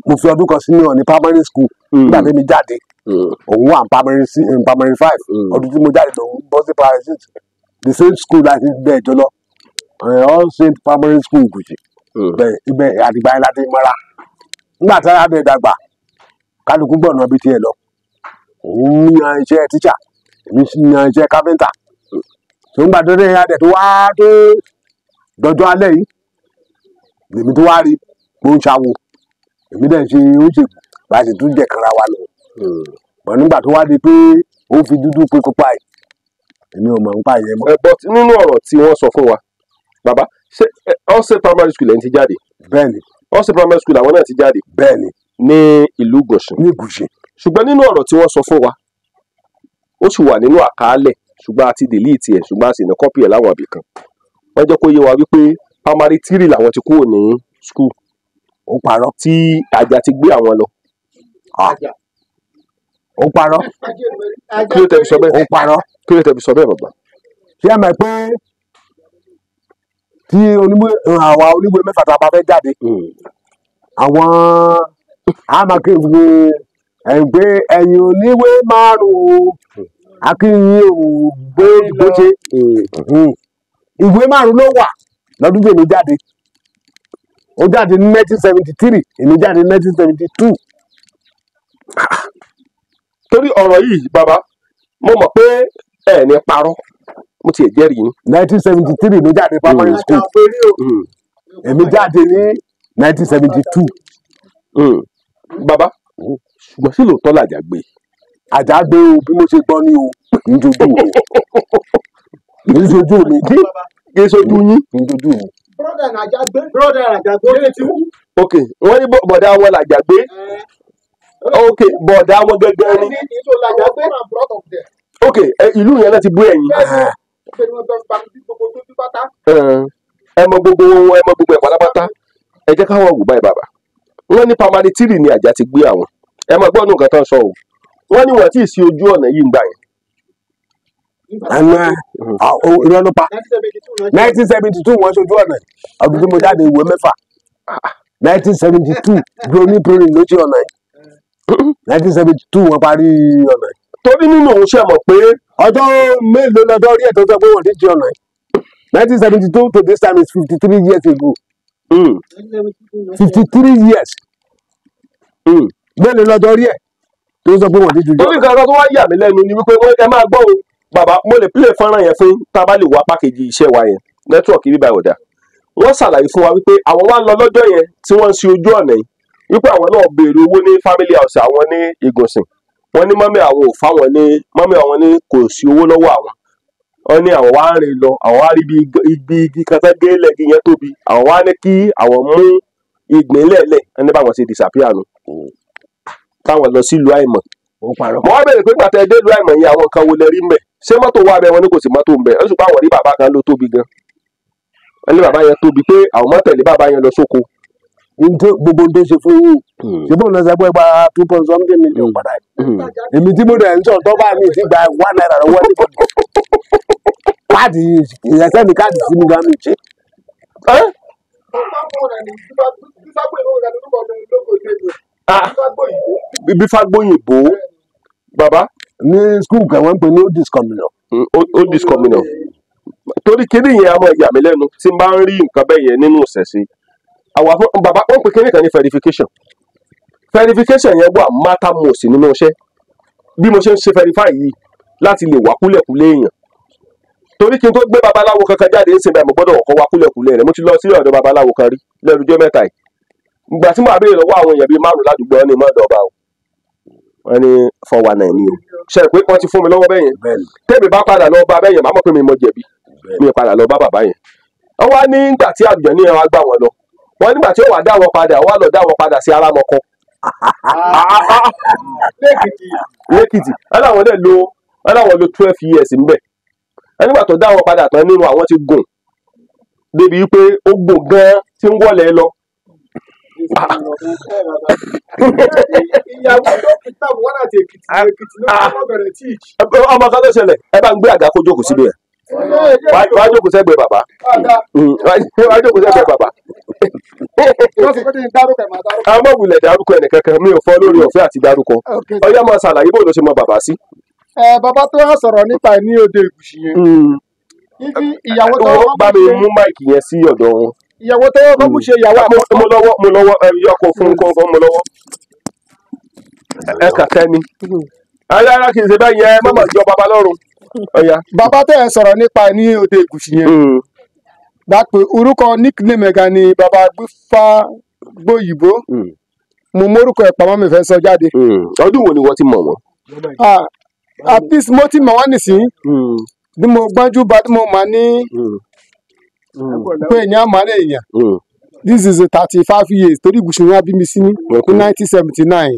mo fi ọdún kan senior ní primary school. Nígbà tí mi jáde, òun wà ní primary five. Ọdún tí mo jáde lòun bọ́ sí primary six, the same school láti bẹ́ẹ̀ jọ lọ, All Saint Primary School, Ìgùjì. Bẹ́ẹ̀ ibẹ̀ àdìgbà yẹn láti mọ́ra. Nígbà tí a dẹ̀ dàgbà, kálukú gbọ̀nà bíi tiẹ̀ lọ. Òun yan iṣẹ́ tíṣà, èmi sì yan iṣẹ́ káfíńtà. Tó ń gbà tó dé adẹ̀ tó wá tó dọjọ́ alẹ́ yìí, lèmi tó wá rí mo ń ṣàwò, èmi dẹ̀ ń ṣe oúnjẹ, bá a sì tún jẹ̀ kanra wa lọ. Bọ̀ nígbà tó wá di pé ó fi dúdú pé kópa yìí, èmi ò mọ̀ nípa ìyẹn mọ́. Ẹ, but nínú ọ̀rọ̀ tí wọ́n sọ fún wa, bàbá, ṣé All Saint Primary School ẹ̀ ń ti jáde? Bẹ́ẹ̀ ni. All Saint Primary School àwọn náà ti jáde? Bẹ́ẹ̀ ni. Ní ìlú Ìgànṣin? Ní Ìgùṣì. Ṣùgbọ́n nínú ọ̀rọ̀ tí wọ́n sọ fún wa, ó sì wà nínú àkàálẹ̀, ṣùgbọ́n a ti delete ẹ̀, ṣùgbọ́n a sì ní copy ẹ̀ láwọn ibì kan. Wọ́n jẹ́ kó yé wa wípé primary three làwọn ti kúrò ní school. Ó parọ́. Tí àjà ti gbé àwọn lọ. Ó parọ́. Kí ló tẹ́ fi sọ bẹ́ẹ̀? Ó parọ́. Kí ló tẹ́ fi sọ bẹ́ẹ̀, bàbá? Ṣé ẹ mọ̀ pé tí oníwèé, àwa oníwèé mẹ́fà tá a bá fẹ́ jáde, àwọn amakéwé ẹgbẹ́ ẹ̀yìn oníwèé márùn-ún akínyìn ò gbé gbóṣe, ìwé márùn-ún ló wà lọ́dún tí èmi jáde. Ó jáde ní 1973, èmi jáde ní 1972. Torí ọ̀rọ̀ yìí, bàbá, mo mọ̀ pé ẹ ní parọ́, mo tiẹ̀ jẹ́rìí yín. 1973 ló jáde primary school, èmi jáde ní 1972. Bàbá, ṣùgbọ́n sí lóòótọ́ làjà gbé? Àjágbé o, bí mo ṣe gbọ́ ní o, kì í jojú mi, kì í jojú mi. Kì í ṣojú yín? Kì í jojú mi. Brother Nàjàgbé, brother Nàjàgbé ti kú. Ok, wọ́n ní bọ̀dá wọn làjà gbé. Ok, bọ̀dá wọn gẹ́gẹ́ ni. Ní ìṣó Làjàgbé. Ok, ìlú yẹn náà ti bú ẹ̀yìn. Ẹ mọ gbogbo, ẹ mọ gbogbo ẹ̀ pátápátá. Ẹ jẹ́ káwọn wò báyìí, bàbá. Wọ́n ní primary three ni àjà ti gbé àwọn. Ẹ mọ gbọ́dọ̀ nǹkan tán sọ o. Wọ́n ní wọ́n tí ì sí ojú ọ̀nà yìí ń gbà yẹn. Ẹnu ẹ irọ́ ló pa. 1972 wọ́n ṣojú ọ̀nà. Ọdún tí mo jáde, ìwé mẹ́fà, 1972, broni broni ló ṣe ọ̀nà yìí. 1972 wọ́n parí ọ̀nà yìí. Torí nínú òun ṣe mọ̀ pé ọjọ́ mélòó lọ́jọ́ rí ẹ̀ tó sọ pé wọ́n ti ṣe ọ̀nà yìí? 1972 to this time is 53 years ago. 53 years. Mélòó lọ́jọ́ rí ẹ̀ tó sọ pé wọ́n ti ṣojú Torí ọ̀nà? nǹkan kan tó wá yà mí lẹ́nu ni wípé ẹ máa gbọ́ o, bàbá, mo lè play fọ́nrán yẹn fún tá a bá lè wá pákéjì iṣẹ́ wa yẹn, network bíbá ọ̀dà. Wọ́n ṣàlàyé fún wa wípé àwọn wá ń lọ lọ́jọ́ yẹn tí wọ́n ń ṣe ojú ọ̀nà yìí, wípé àwọn náà béèrè owó ní family house àwọn ní Ìgànsìn. Wọ́n ní mummy àwọn ò fáwọn ní, mummy àwọn ní kò sí owó lọ́wọ́ àwọn. Wọ́n ní àwọn wá ń rìn lọ, àwọn wá rí bí ibi igi kan tán gé lẹ́gi yẹn tóbi, àwọn wá ní kí àwọn mú ìgbín lẹ̀lẹ̀, ẹni báwọn ṣe disappear nù, táwọn lọ sílùú àìmọ̀. Ó parọ́. Mo wá bẹ̀rẹ̀ pé gbàtẹ́ dé ìlú àìmọ̀ yẹn, àwọn nǹkan wo lẹ rí mbẹ̀? Ṣé mọ́tò wà bẹ́ẹ̀? Wọ́n ní kò sí mọ́tò mbẹ̀. Ó sì pa àwọn rí bàbá kan ló tóbi gan. Wọ́n ní bàbá yẹn tóbi, pé àwọn mọ́ tẹ̀lé bàbá yẹn lọ sóko. Gbogbo n tó ṣe fún yín, ṣé bóun lọ sọ pé gba 2 point something million padà yìí? Èmi tí mo dẹ̀ ń sọ̀rọ̀ tó bá mi ti gba ₦1 lọ́wọ́ ní káàdì ìrẹsẹ̀ ní káàdì sí mi gan mi ṣe. Ẹ́? Ah, ibi Fágbóyìnbó bàbá. Ní school kan wọ́n ń pè ní old communion. Old communion. Torí kíní yẹn a máa yà mí lẹ́nu tí n bá ń rí nǹkan bẹ́ẹ̀ yẹn nínú ìṣẹ̀ṣe. Àwọn afọ bàbá wọ́n pè kíní kan ní verification. Verification yẹn wà matter most nínú iṣẹ́. Bí mo ṣe ń ṣe verify yìí láti lè wá kúlẹ̀kúlẹ̀ èèyàn, torí kí n tó gbé babaláwo kankan jáde ń sìn báyìí, mo gbọ́dọ̀ kọ́kọ́ wá kúlẹ̀kúlẹ̀ rẹ̀. Mo ti lọ sí ọ̀dọ̀ babaláwo kan rí lẹ́nu ọjọ́ mẹ́ta yìí. Ìgbà tí mo àbẹ̀rẹ̀ lọ́wọ́ àwọn èèyàn bíi márùn ládùúgbò, wọn ni mọ́ọ̀dọ̀ ọba o, wọ́n ní 419 ni o. Ṣe pé wọ́n ti fún mi lọ́wọ́ bẹ́yẹn? Bẹ́ẹ̀ni. Tẹ́mi bá padà lọ bá bẹ́yẹn, màá mọ̀ pé mi mọ jẹ̀bi. Mi ò padà lọ bá bàbá yẹn. Wọ́n wá nígbà tí àjọ ní ẹran gbà wọ́n lọ, wọ́n nígbà tí ó wà dá wọn padà, wọ́n á lọ dá wọn padà sí Arámọkọ lẹ́kìtì. Wọ́n láwọn dẹ̀ lo, wọ́n láwọn lo 12 years ńbẹ̀. Wọ́n nígbà tó dá wọn padà tán, nínú àwọn ti gùn débi wípé ó gùn gan tí ń wọlé lọ. Ìyàwó tó fi táwọn wọn láti Èkìtì, Èkìtì ló kọ́ bẹ̀rẹ̀ teach. Ọmọ kan tó ṣẹlẹ̀, ẹ bá ń gbé àga kó jókòó síbi ẹ̀. Wá jókòó sẹ́gbẹ̀ẹ́ bàbá. Wá jókòó sẹ́gbẹ̀ẹ́ bàbá. Wọ́n sọ pé kí n dárúkọ ẹ̀, máa dárúkọ. Àwọn ọmọ dárúkọ ẹnìkankan, mi ò fọ́ lórí ọ̀fẹ́ àti dárúkọ. Ọyá, máa ṣàlàyé bó ló ṣe mọ bàbá sí. Ẹ bàbá tó wá sọ̀rọ̀ nípa ẹ̀ ní òde Ìgùṣì yẹn, ibi ìyàwó tó Wọ́n kọ́kọ́ bá mi ṣe mú mic yẹn sí ọ̀dọ̀ wọn. Ìyàwó tó kọ́kọ́ ṣe ìyàwó àkọ́kọ́. Mo lọ́wọ́, mo lọ́wọ́, ẹ yọkọ̀ fún kọ́, mo lọ́wọ́. Ẹ kà kẹ́ni. Ayé ara kì í ṣe bẹ́ẹ̀ yẹn, má mà jọ bàbá lọ́rùn. Ọ̀ya. Bàbá tẹ́ ẹ sọ̀rọ̀ nípa ẹ̀ ní òde Ìgùṣì yẹn, gbà pé orúkọ nickname ẹ̀ gan ni bàbá Gbífá Gbóyìnbó. Mo mórúkọ ẹ̀ pamọ́, mi fẹ́ sọ jáde. Ọdún wo ni wọ́n ti mọ̀ wọ́n? Ah, at least mo ti mọ̀ wọ́n nìsín bí mo gbọ́njú bá tí mo mà ní pé èèyàn mà ní èèyàn. This is 35 years, torí Ìgùṣì wọn bí mi sí ní 1979.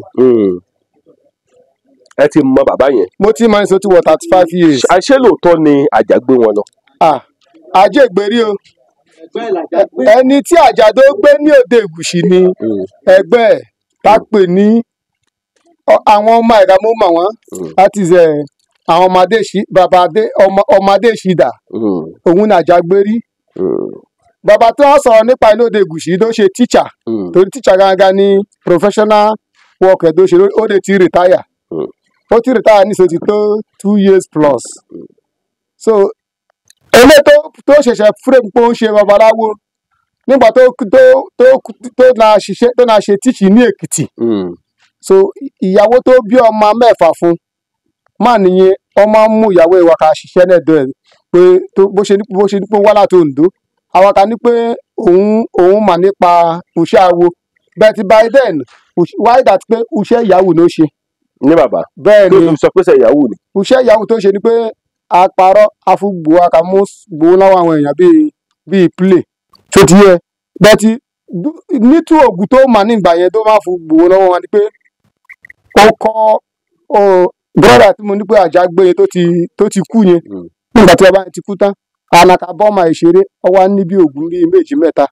Ẹ ti mọ bàbá yẹn. Mo ti máa ń sọ ti wọ 35 years. Àṣé lóòótọ́ ni àjà gbé wọn lọ? Ah, ajé ìgbèrí o. Ẹni tí àjàdó gbé ní òde Ìgùṣì ni ẹgbẹ́ ẹ̀ tá a pè ní àwọn ọmọ ẹ̀ka, mo mọ̀ wọ́n. That is àwọn ọmọdé ṣì bàbá adé ọmọ adé ṣìdá, òun ní àjàgbérí. Bàbá tó wá sọ̀rọ̀ nípa ilé òde Ìgùṣì tó ṣe teacher, torí teacher gangan ni professional work ẹ̀ tó ṣe. Ó lè ti retire, ó ti retire ní ti tó 2 years plus. So eléyìí tó ṣẹ̀ṣẹ̀ frame pé ó ń ṣe babaláwo nígbà tó náà ṣiṣẹ́, tó náà ṣe teaching ní Èkìtì. So ìyàwó tó bí ọmọ mẹ́fà fún má nìyẹn, ọmọ ń mú ìyàwó ìwà ká ṣiṣẹ́ lẹ́dọ̀ ẹ̀ pé tó bó ṣe ní pé ó wá láti Oǹdó, àwọn kan ní pé òun mà nípa iṣẹ́ awo. But by then, why that pé iṣẹ́ ìyàwó ló ṣe. Ní bàbá? Bẹ́ẹ̀ Tó ni. fi sọ pé sẹ ìyàwó ni? Iṣẹ́ ìyàwó tó ṣe ni pé àparọ́ afúgbò àkàmú gbowó lọ́wọ́ àwọn èèyàn bíi play tó ti yẹ. But nítú ògùn tó mà nígbà yẹn tó máa fún gbowó lọ́wọ́ wọn ni pé ó kọ́ ó brother tí mo ní pé àjàgbé yẹn tó ti kú yẹn. Nígbà tí bàbá yẹn ti kú tán, alaka bọ́ọ̀mà ìṣeré, ó wá ní bí ògùn bíi méjì mẹ́ta,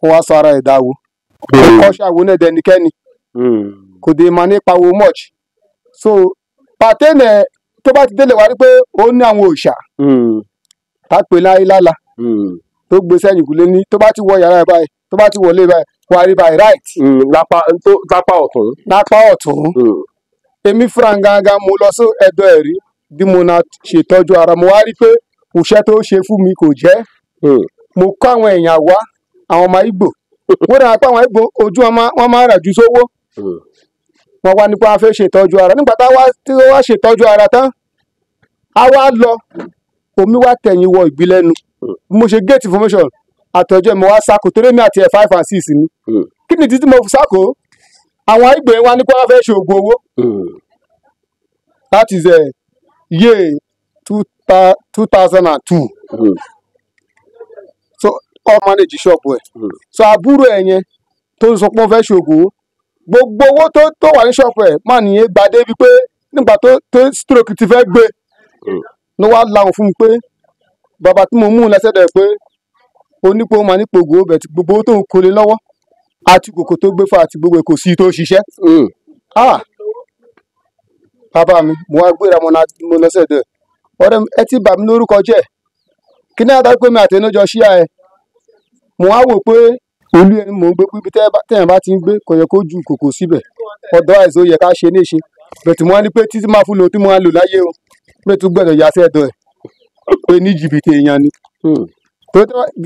ó wá sọ ara ẹ̀ dáwó, ó kọ́ ṣàwo náà dẹnikẹ́ni kò dé mà nípa wo much. So pàtẹ́nẹ̀ tó bá ti délé wá rí pé ó ní àwọn òòṣà tá a pè láyé lála tó gbé sẹ́yìn kúlé ní, tó bá ti wọ yàrá ẹ̀ báyìí, tó bá ti wọlé báyìí, wà á rí báyìí right. Lápá tó lápá ọ̀tún. Lápá ọ̀tún. Èmi fúnra gangan mo lọ sí ẹ̀dọ̀ ẹ̀rí bí mo na ṣètọ́jú ara, mo wá rí pé òṣẹ́ tó ṣe fún mi kò jẹ́. Mo kọ́ àwọn èèyàn wá, àwọn ọmọ Ìgbò, wọ́n dára pé àwọn Ìgbò ojú wọn máa ń rà ju sówó. Wọ́n wá nípa wọn fẹ́ ṣètọ́jú ara. Nígbà tá tí wọ́n wá ṣètọ́jú ara tán, a wá lọ, omi wá tẹ̀yìn wọ ìgbín lẹ́nu. Bí mo ṣe get information àtọ̀jọ́, mo wá sáko torí mi àti ẹ̀ 5 and 6 ni. Kí ni títí mo fi sáko? Àwọn Ìgbò yẹn wá nípa wọn fẹ́ ṣe oògùn owó. That is yé 2002. So ọ manage ṣọ́ọ̀bù ẹ̀. So àbúrò ẹ̀ yẹn tó ń sọ pé wọ́n fẹ́ ṣoògùn owó, gbogbo owó tó wà ní ṣọ́ọ̀bù ẹ̀ má nìyẹn gbà débi pé nígbà tó stroke ti fẹ́ gbé ló wá láwọn fún mi pé bàbá tí mo mú un lẹ́sẹ̀ dẹ̀ pé onípo máa nípo ògùn ọbẹ̀ tí gbogbo owó tó ń kólé lọ́wọ́ àti kòkò tó gbé fún àti gbogbo ẹ̀ kò sí tó ṣiṣẹ́. Ah, bàbá mi, mo wá gbéra mo lọ sẹ́dọ̀ ẹ̀. Ọ̀rẹ́ mi, ẹ ti bà mí lórúkọ jẹ́. Kí ní àdá pé mi àti ẹnu jọ ṣíà ẹ. Mo wá wò pé olú ẹni mò ń gbé pé ibi tẹ́yàn bá ti ń gbé kò yẹ kó ju kòkò síbẹ̀. Otherwise ó yẹ ká ṣe léṣe. Bẹ̀tù mo wá ní pé títí máa fún lò tí mo wá lò láyé o. Pé tún gbọ́dọ̀ yà sẹ́dọ̀ ẹ̀. Pé ní jìbìtì èèyàn ni.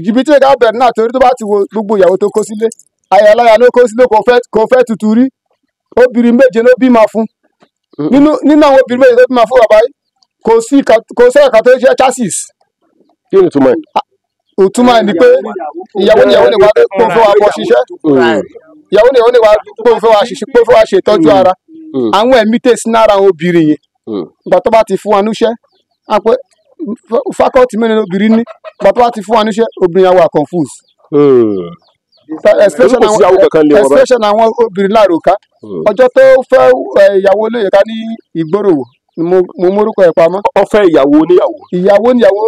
Jìbìtì ká bẹ̀rẹ̀ náà torí tó bá ti wo gbogbo ìyàwó tó kó sílé. Ayaláya ló kó sílé kò fẹ́ tutù rí. Obìnrin méje ló bímọ fún. Nínú àwọn obìnrin méje tó bímọ fún bàbá yìí, kò sí ẹ̀ka tó jẹ́ chassis. Kí ni ìtumọ̀ ẹ̀? Ìtumọ̀ ẹ̀ ni pé ìyàwó níyàwó lè wá kó fẹ́ wa bọ́ ṣiṣẹ́. Ìyàwó níyàwó lè wá kó fẹ́ wa ṣiṣẹ́, kó fẹ́ wa ṣètọ́jú ara. Àwọn ẹ̀mí tẹ̀sí nára àwọn obìnrin yẹn. Ìgbà tó bá ti fún wa níṣẹ́, á pé faculty mẹ́rin lóbìnrin ní. Ìgbà tó bá ti fún wa níṣẹ́, obìnrin yẹn wà confused. Especially àwọn obìnrin láàròká. Ọjọ́ tó fẹ́ ìyàwó olóyè ká ní ìgboro mo mórúkọ ẹ̀ pamọ́. Ó fẹ́ ìyàwó oníyàwó. Ìyàwó oníyàwó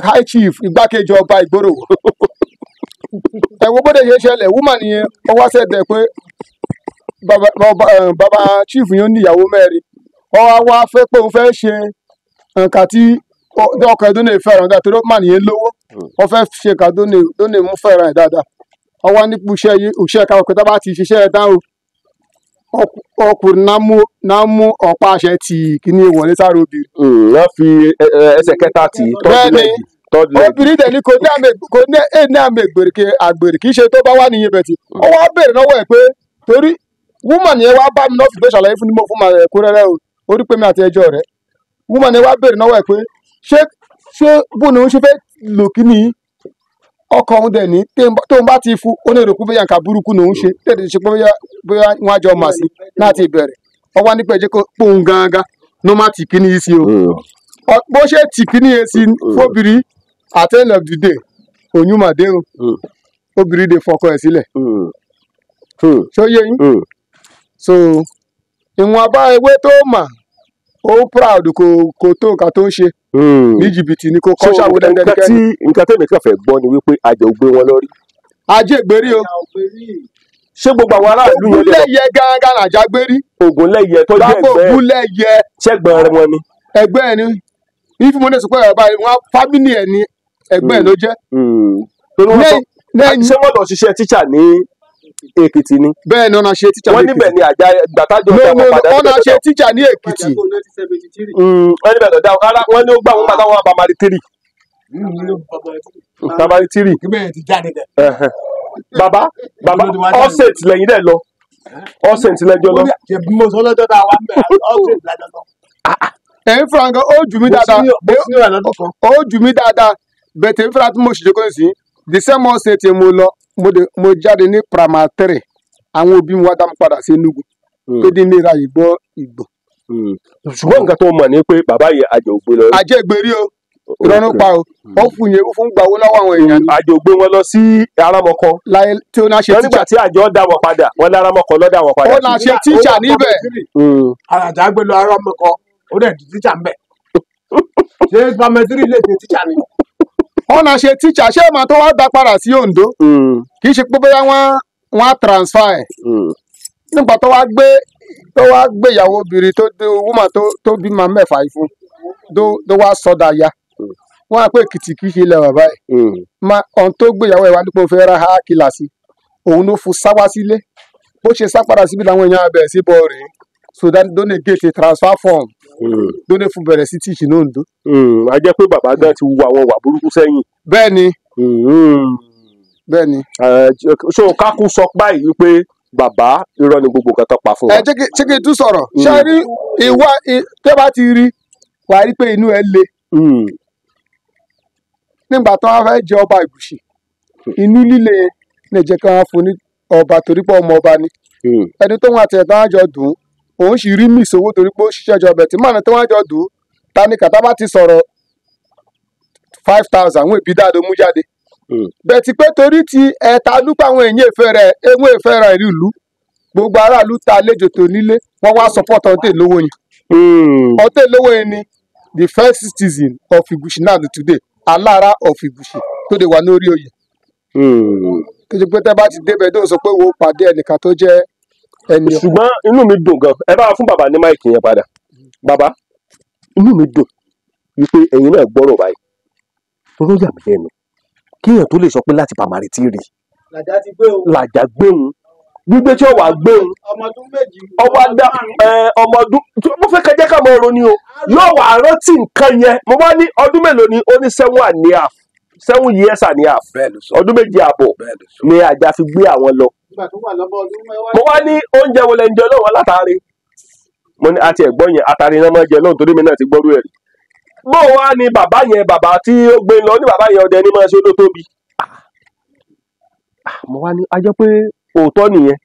high chief igbákejì ọba ìgboro. Ẹ wo bóde ṣe ṣẹlẹ̀, woman yẹn ó wá ṣẹ̀dẹ̀ pé bàbá chief yẹn ní ìyàwó mẹ́rin. Ó wá fẹ́ pé òun fẹ́ ṣe nǹkan tí ọkọ ẹ̀ tó lè fẹ́ràn dáadáa torí man yẹn lówó. Ó fẹ́ ṣe nǹkan tó lè mú fẹ́ràn ẹ̀ dáadáa. Ó wá nípa iṣẹ́ káwọn pé tá bá ti ṣiṣẹ́ ẹ̀ dán o. Ọkùnrin náà mú ọ̀pá àṣẹ tì kíní wọlé sáré obìnrin. Wọ́n fi ẹsẹ̀ kẹta tì í third leg. Obìnrin dẹ̀ ní kò ní ní àmì àgbèrè kì í ṣe tó bá wà nìyẹn bẹ̀tì. Ó wá béèrè lọ́wọ́ ẹ̀ pé torí woman yẹn wá bá mi lọ́fíìsì pé ṣàlàyé fún mi mo fún ma rẹ̀ kúrẹ́rẹ́ o orí pé mi àti ẹjọ́ rẹ̀. Woman yẹn wá béèrè lọ́wọ́ ẹ̀ pé ṣé bó ni òun ṣe fẹ́ lò kíní ọkọ òun dẹ̀ ní tóun bá ti fún ó ní èrò pé bóyá nǹkan burúkú ni òun ṣe tètè ṣe pé bóyá wọn á jọ mà sí láti ìbẹ̀rẹ̀. Ọwọ́ nípa ẹ̀jẹ̀ kó pòun gangan ló má tì kíní yìí sí o. Bó ṣe tì kíní yìí sí fóbìnrin at the end of the day oyún mà dé o. Obìnrin dè fọkọ ẹ̀ sílẹ̀. Ṣó yé yín? So ìwọ̀nba ewé tó mà ó proud kò tó nǹkan tó ń ṣe. Ní jìbìtì ni kò kọ́ ṣàwó dandan kẹ́ni. Nǹkan tẹ́mi kàn fẹ́ gbọ́ ni wípé àjẹ́ ò gbé wọn lórí. Ajé gbérí o. Ṣé gbogbo àwọn aráàlú yẹn lè. Ògúnlẹ̀yẹ gángan àjà gbérí. Ògúnlẹ̀yẹ tó jẹ́ ẹgbẹ́ Ògúnlẹ̀yẹ. Ṣẹ́gbọ́n rẹ wọn ni. Ẹgbẹ́ ẹ ni if mo ní sọ pé ọba wọn fámìlì ẹ ni ẹgbẹ́ ẹ ló jẹ́. Ṣé wọ́n lọ ṣiṣẹ́ tíṣà ní Èkìtì ni? Bẹ́ẹ̀ ni ọ̀nà ṣe tíṣà ní Èkìtì. Wọ́n níbẹ̀ ni àjà gbàtájọ́ ọ̀nà ọ̀nà ṣe tíṣà ní Èkìtì. Wọ́n níbẹ̀ lọ́dá ara wọ́n ní ó gbà wọ́n gbà táwọn primary three. Primary three. Bàbá bàbá ọ̀sẹ̀t lẹ́yìn dẹ̀ lọ. Ọ̀sẹ̀t lẹ́jọ́ lọ. Ẹ̀yin fúnra gan ó jù mí dáadáa. Ó jù mí dáadáa. Bẹ̀tẹ̀ fúnra tí mo ṣì jókòó sí the same ọ̀sẹ̀ tí mo lọ mo jáde ní primary three. Àwọn òbí mi wá dá mi padà sí Enugu tó dín ní ìráyè gbọ́ Ìgbò. Ṣùgbọ́n nǹkan tó mọ̀ ni pé bàbá yẹn àjẹ́ ò gbé lọ. Àjẹ́ gbérí o, ìrọ̀rùn pa o, ó fún yẹn ó fún gbà owó lọ́wọ́ àwọn èèyàn. Àjẹ́ ò gbé wọn lọ sí Arámọkọ. Láyé tí ó náà ṣe tíṣà. Wọ́n nígbà tí àjọ dá wọn padà, wọ́n ní Arámọkọ ló dá wọn padà. Ó náà ṣe tíṣà níbẹ̀. Àjá gbé lọ Arámọkọ, ó dẹ̀ di tíṣà ńbẹ̀. Ṣé primary three lè ṣe tíṣà ni? Ó náà ṣe tíṣà, ṣé màá tó wá dá padà sí Oǹdó? Kì í ṣe pé bóyá wọ́n á transfer ẹ̀. Nígbà tó wá gbé ìyàwó obìnrin tó dé woman tó bímọ mẹ́fà yìí fún tó wá sọdà ya. Wọ́n á pé Èkìtì kì í ṣe ilẹ̀ bàbá ẹ̀. Ma ọ̀n tó gbé ìyàwó ẹ̀ wá nípò fẹ́ ra hákìlà sí. Òun ló fún sáwá sílé. Bó ṣe sá padà síbi làwọn èèyàn abẹ̀ sí bọ̀ rèé. So that don't get a transfer form. Don't fún bẹ̀rẹ̀ sí tíìsì ní Oǹdó. A jẹ́ pé bàbá gan ti wu àwọn ìwà burúkú sẹ́yìn. Bẹ́ẹ̀ni. Bẹ́ẹ̀ni. So kákú sọ báyìí wípé bàbá irọ́ ni gbogbo nǹkan tó pa fún wa. Ẹ jẹ́ kí n tún sọ̀rọ̀. Ṣé rí ìwà tẹ́ bá ti rí wàá rí pé inú ẹ le. Nígbà tó wọ́n fẹ́ jẹ ọba Ìgùṣì, inú líle lè jẹ́ kí wọ́n fún ní ọba torí pé ọmọ ọba ni. Ẹni tó wọn àti ẹ̀dá wọn jọ dùn ún, òun sì rí mìsòwò torí pé ó ṣiṣẹ́ jọ ọbẹ̀ tí màá tó wọn jọ dùn ún, Táníkà tá bá ti sọ̀rọ̀ 5,000 àwọn ìbí dáadọ́ mú jáde. Bẹ́ẹ̀ ti pé torí ti ẹ̀ta lúpọ̀ àwọn èèyàn ìfẹ́ rẹ̀ ewé ìfẹ́ rẹ̀ ìlú gbogbo aráàlú ta àlejò tó nílé wọ́n wá support ọ̀tẹ̀ lówó yẹn. Ọ̀tẹ̀ lówó yẹn ni the first citizen of Igushi now today, Alára of Igushi tó lè wà lórí oyè. Tó ṣe pé tẹ́ bá ti débẹ̀ tó sọ pé wo pàdé ẹnìkan tó jẹ́ ẹni. Ṣùgbọ́n inú mi dùn gan, ẹ bá fún bàbá ní máìkì yẹn padà. Bàbá, inú mi dùn wípé ẹ̀yin náà gbọ́rọ̀ báyìí. Toró yà mí lẹ́nu kéèyàn tó lè sọ pé láti pàmàrè tí rí Làjà ti gbé o. Làjà gbéhùn gbígbé tí ó wà gbéhùn ọmọ ọdún méjì ọwọ́ adá ọmọ ọdún mo fẹ́ kẹjẹ́ ká mọ ọ̀rọ̀ ni o yóò wà rántí nǹkan yẹn. Mo wá ní ọdún mélòó ni ó ní 7.5, 7 years and a half, ọdún méjì àbọ̀ ni àjà fi gbé àwọn lọ. Mo wá ní oúnjẹ wo lẹ ń jẹ lọ́wọ́ látàrí mo ní àti ẹ̀gbọ́n yẹn àtàrí iná máa jẹ lọ́hùn torí mi náà ti gbọ́rú ẹ̀ rí. Bó wá ní bàbá yẹn, bàbá tí ó gbé lọ ní bàbá yẹn ọdẹ ní máa ṣe ló tóbi. Mo wá ní a jẹ́ pé òótọ́ nìyẹn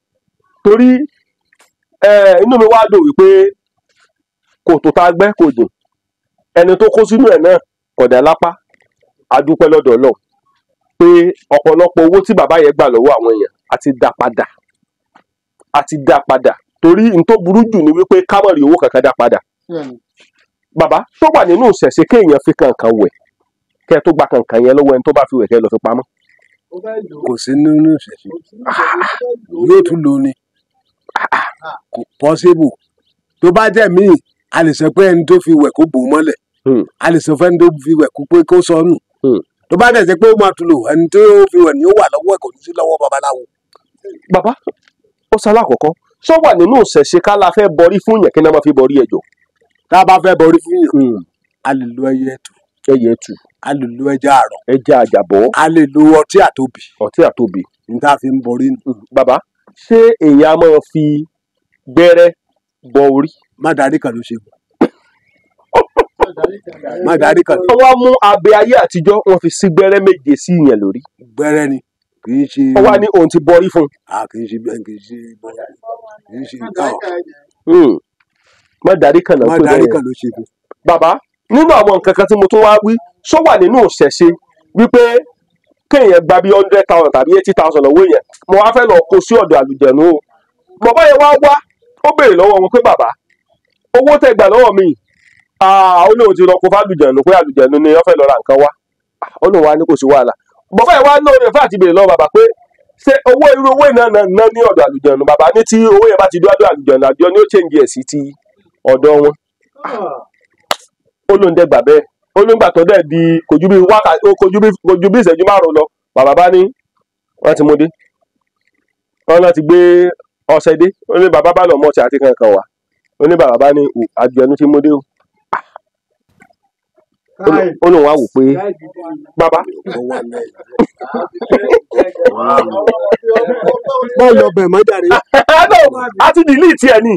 torí inú mi wá dùn wípé kòtò tá a gbẹ́ kò jìn, ẹni tó kó sínú ẹ̀ náà kọ̀dà lápá. A dúpẹ́ lọ́dọ̀ Ọlọ́run pé ọ̀pọ̀lọpọ̀ owó tí bàbá yẹn gbà lọ́wọ́ àwọn èèyàn a ti dá padà, a ti dá padà torí n tó burú jù ni wípé ká má rí owó kankan dá padà. Bàbá tó wà nínú ìṣẹ̀ṣe kéèyàn fi kankan wẹ̀ kẹ́ ẹ tó gba kankan yẹn lọ́wọ́ ẹni tó bá fi wẹ̀ kẹ́ ẹ lọ fi pamọ́. Kò sí nínú ìṣẹ̀ṣe, yóò tún lò ní kò pọ́síbù. Tó bá jẹ́ míì a lè sọ pé ẹni tó fi wẹ̀ kó bò mọ́lẹ̀, a lè sọ fún ẹni tó fi wẹ̀ kó pé kó sọnù. Tó bá dẹ̀ jẹ́ pé ó máa tún lò, ẹni tó fi wẹ̀ ni ó wà lọ́wọ́ ẹ̀, kò ní sí lọ́wọ́ babaláwo. Bàbá ó sálá àkọ́kọ́ sọ wà nínú ìṣẹ̀ṣe ká la fẹ́ bọrí fún yẹn kí náà máa fi bọrí ẹjọ́. Tá a bá fẹ́ bọrí fún yẹn, a lè lo ẹyẹ ẹtù, ẹyẹ ẹtù, a lè lo ẹja àrọ̀, ẹja àjàbọ́, a lè lo ọtí àtòbí, ọtí àtòbí ní tá a fi ń bọrí nù. Bàbá ṣé èèyàn á máa fi gbẹ́rẹ́ bọ orí? Má darí kan ló ṣe wò. Má darí kan. Wọ́n wá mú abẹ ayé àtijọ́, wọ́n fi sí gbẹ́rẹ́ méje sí ìyẹn lórí. Gbẹ́rẹ́ ni kì í ṣe. Wọ́n wá ní òun ti bọrí fún un. A kì í ṣe bẹ́ẹ̀, kì í ṣe bọ́lá, kì í ṣe nǹkan. Má darí kan náà. Má darí kan ló ṣe fún. Bàbá nínú àwọn nǹkan kan tí mo tún wá wí sọ wà nínú ìṣẹ̀ṣe wípé kéèyàn gba bí 100,000 tàbí 80,000 lọ́wọ́ èèyàn, mo wá fẹ́ lọ kó sí ọ̀dọ̀ àlùjẹ̀nu o. Bàbá yẹn wá wá ó béèrè lọ́wọ́ wọn pé bàbá owó tẹ́ gbà lọ́wọ́ mi, ó lóun ti lọ kó fálùjẹ̀nu pé àlùjẹ̀nu ni wọ́n fẹ́ lọ ra nǹkan wá, ó lóun wá ní kò sí wàhálà. Bàbá yẹn wá lóore fún àti béèrè lọ́wọ́ bàbá pé ṣé owó irú owó iná ná ní ọ̀dọ̀ àlùjẹ̀nu? Bàbá ní tí owó yẹn bá ti dé ọ̀dọ̀ àlùjẹ̀nu, àjọ ni ó change ẹ̀ sí ti ọ̀dọ̀ wọn. Ó lóun dẹ́ gbà bẹ́ẹ̀, ó lóun gbà tó dẹ̀ di kò ju bí wákàtí, kò ju bí ìṣẹ́jú márùn-ún lọ, bàbá bá ní wọ́n ti mú dé, wọ́n náà ti gbé ọṣẹ dé, ó ní bàbá bá lọ mọ ọṣẹ àti kankan wá, ó ní bàbá bá ní àjẹnú ti mú dé o. Ó lóun wá wò pé bàbá bọ́ọ̀lù ọbẹ̀ mọ́ jàre. A ti dìlítì ẹ̀ ni,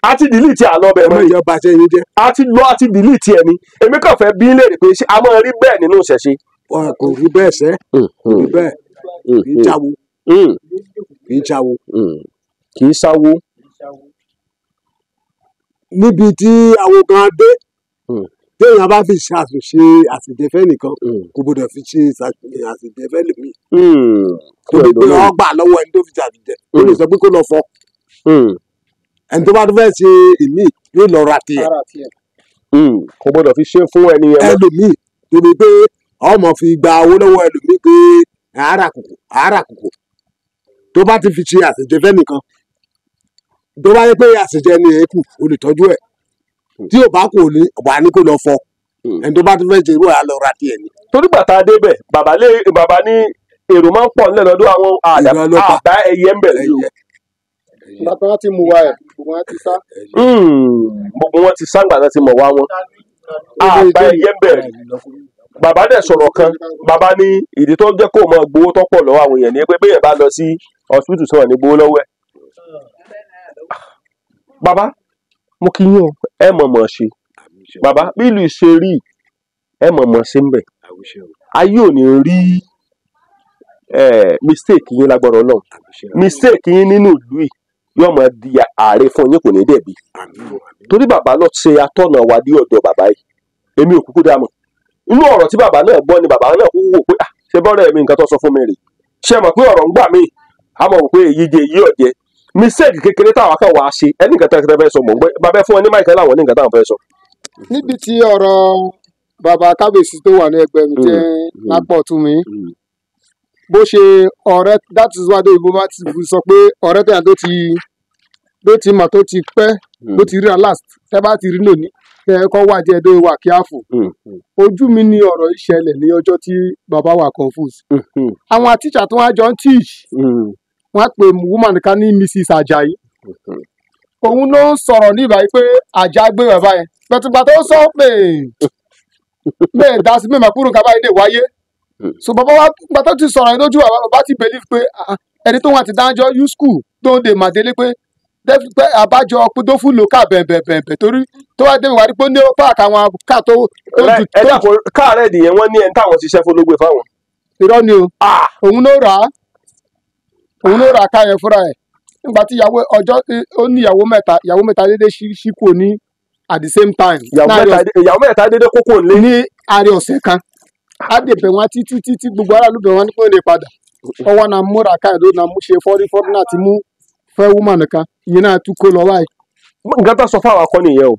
a ti dìlítì àlọ́ ọbẹ̀ mọ́. Ìjọba ṣe yín jẹ́. A ti lọ, a ti dìlítì ẹ̀ ni. Èmi kàn fẹ́ bí léèrè pé ṣé a máa rí bẹ́ẹ̀ nínú ìṣẹ̀ṣe. Kò rí bẹ́ẹ̀ sẹ́, kò rí bẹ́ẹ̀, kì í jáwo, kì í jáwo, kì í sáwó. Níbi tí àwọn kan dé, téèyàn bá fi ṣàtúnṣe àṣìjẹfẹ́ nìkan, kò gbọdọ̀ fi ṣe àṣìjẹfẹ́ lèmi. Torí pé wọ́n gbà lọ́wọ́ ẹni tó fi ṣàṣìjẹ, ó lè sọ pé kó lọ fọ. Ẹni tó bá tún fẹ́ ṣe ìmí yóò lọ ra tiẹ̀. Kò gbọdọ̀ fi ṣe fún ẹni yẹn. Ẹlòmíì torí pé ọmọ fi gba owó lọ́wọ́ ẹlòmíì pé àárà kòkò, àárà kòkò. Tó bá ti fi ṣe àṣìjẹfẹ́ nìkan, tó bá yẹ pé àṣìjẹ ni èékù, o lè tọ́jú ẹ̀. Tí ò bá kò ní wà ní kó lọ fọ. Ẹni tó bá tún fẹ́ ṣe irú ẹ̀ á lọ ra tiẹ̀ ni. Torí bàtà débẹ̀, bàbá ní èrò máa ń pọ̀ nílẹ̀ lọ́dún àwọn àdá ẹyẹ ń bẹ̀rẹ̀ yìí o. Bàbá wọn ti mú wa ẹ̀, gbogbo wọn ti sá. Gbogbo wọn ti sá gbà náà ti mọ̀ wá wọn. Àbá ẹyẹ ń bẹ̀rẹ̀. Bàbá dẹ̀ sọ̀rọ̀ kan, bàbá ní ìdí tó jẹ́ kó máa gbowó tó pọ̀ lọ́wọ́ àwọn èèyàn ni pé béèyàn bá lọ sí hospital sọ̀rọ̀ ní gbowó lọ́wọ́ ẹ̀. Bàbá mo kí yín o, ẹ mọ̀ mọ̀ ṣe. Bàbá bí ìlú ṣe rí, ẹ mọ̀ mọ̀ ṣe ń bẹ̀. Ayé ò ní rí mistake yín lágbára Ọlọ́run. Mistake yín nínú ìlú yìí yóò máa di ààrẹ fún yín, kò ní dẹ̀bi. Torí bàbá lọ ṣe atọ́nà wa dé ọ̀dọ̀ bàbá yìí, èmi ò kúkú dá mọ̀. Inú ọ̀rọ̀ tí bàbá náà gbọ́ ni bàbá náà kúkú wò pé ah, ṣe bọ́rẹ̀ mi nǹkan tó sọ fún mi rè. Ṣé ẹ mọ̀ pé ọ̀rọ̀ ń gbà mí, a mọ̀ wò pé èyí jẹ èyí ọ̀jẹ́ mistake kékeré táwa kan wàá ṣe. Ẹni nǹkan tẹ́ fẹ́ sọ mọ̀ ń gbọ́ bàbá fún ẹ ní máìkẹ́ láwọn ní nǹkan táwọn fẹ́ sọ. Níbi tí ọ̀rọ̀ bàbá kábíyèsí tó wà ní ẹgbẹ́ mi jẹ́ lápọ̀ tún mi bó ṣe ọ̀rẹ́, that is why òyìnbó bá ti sọ pé ọ̀rẹ́ tẹ̀yàn tó ti mọ̀ tó ti pẹ́ tó ti ríra last tẹ́ bá ti rí lónìí tẹ́ ẹ kọ́ wà díẹ̀ tó wà kíáfù. Ojú mi ní ọ̀rọ̀ ìṣẹ̀lẹ̀ ní ọjọ́ tí bàbá wà confused. Àwọn tíṣà tó wá jọ ń teach, wọ́n á pè woman kan ní Mrs. Ajayi. Òun ló ń sọ̀rọ̀ ní ìbáyìí pé àjà gbé bàbá yẹn, pẹ̀tùgbà tó sọ pé bẹ́ẹ̀ dá sí mímọ̀ kúrò nǹkan báyìí lè wáyé. So bàbá wa gbà tó ti sọ̀rọ̀ yẹn lójú bàbá, bàbá ti believe pé ẹni tó wà ti dájọ́ u school tó ń de màdélé pé pé àbájọ tó fún lò ká bẹ̀ẹ̀bẹ̀ẹ̀bẹ̀ torí tó wá dé wà rí pé ó ní páàkì àwọn ká tó ju Ẹ dàpọ̀ káàrẹ̀ nìyẹn, wọ́n ní ẹni táwọn ṣiṣẹ́ fún ló gbé fáwọn. Irọ́ ni o, òun ló rà á, òun ló rà á ká yẹn fúnra ẹ̀. Nígbà tí ìyàwó ọjọ́ ó ní ìyàwó mẹ́ta, ìyàwó mẹ́ta dédé ṣí kúrò ní at the same time. Ìyàwó mẹ́ta dédé kókó nílé ní àárín ọ̀sẹ̀ kan. Á dè bẹ̀ wọ́n títí títí gbogbo aráàlú bẹ̀ wọ́n ní pé ó lè padà. Ọwọ́ náà múra ká ẹ̀ ló náà mú ṣe fọ́rí fọ́rí náà ti mú fẹ́ woman nìkan, ìyẹn náà tún kó lọ báyìí. Nǹkan tó sọ fáwọn akọni yẹn o,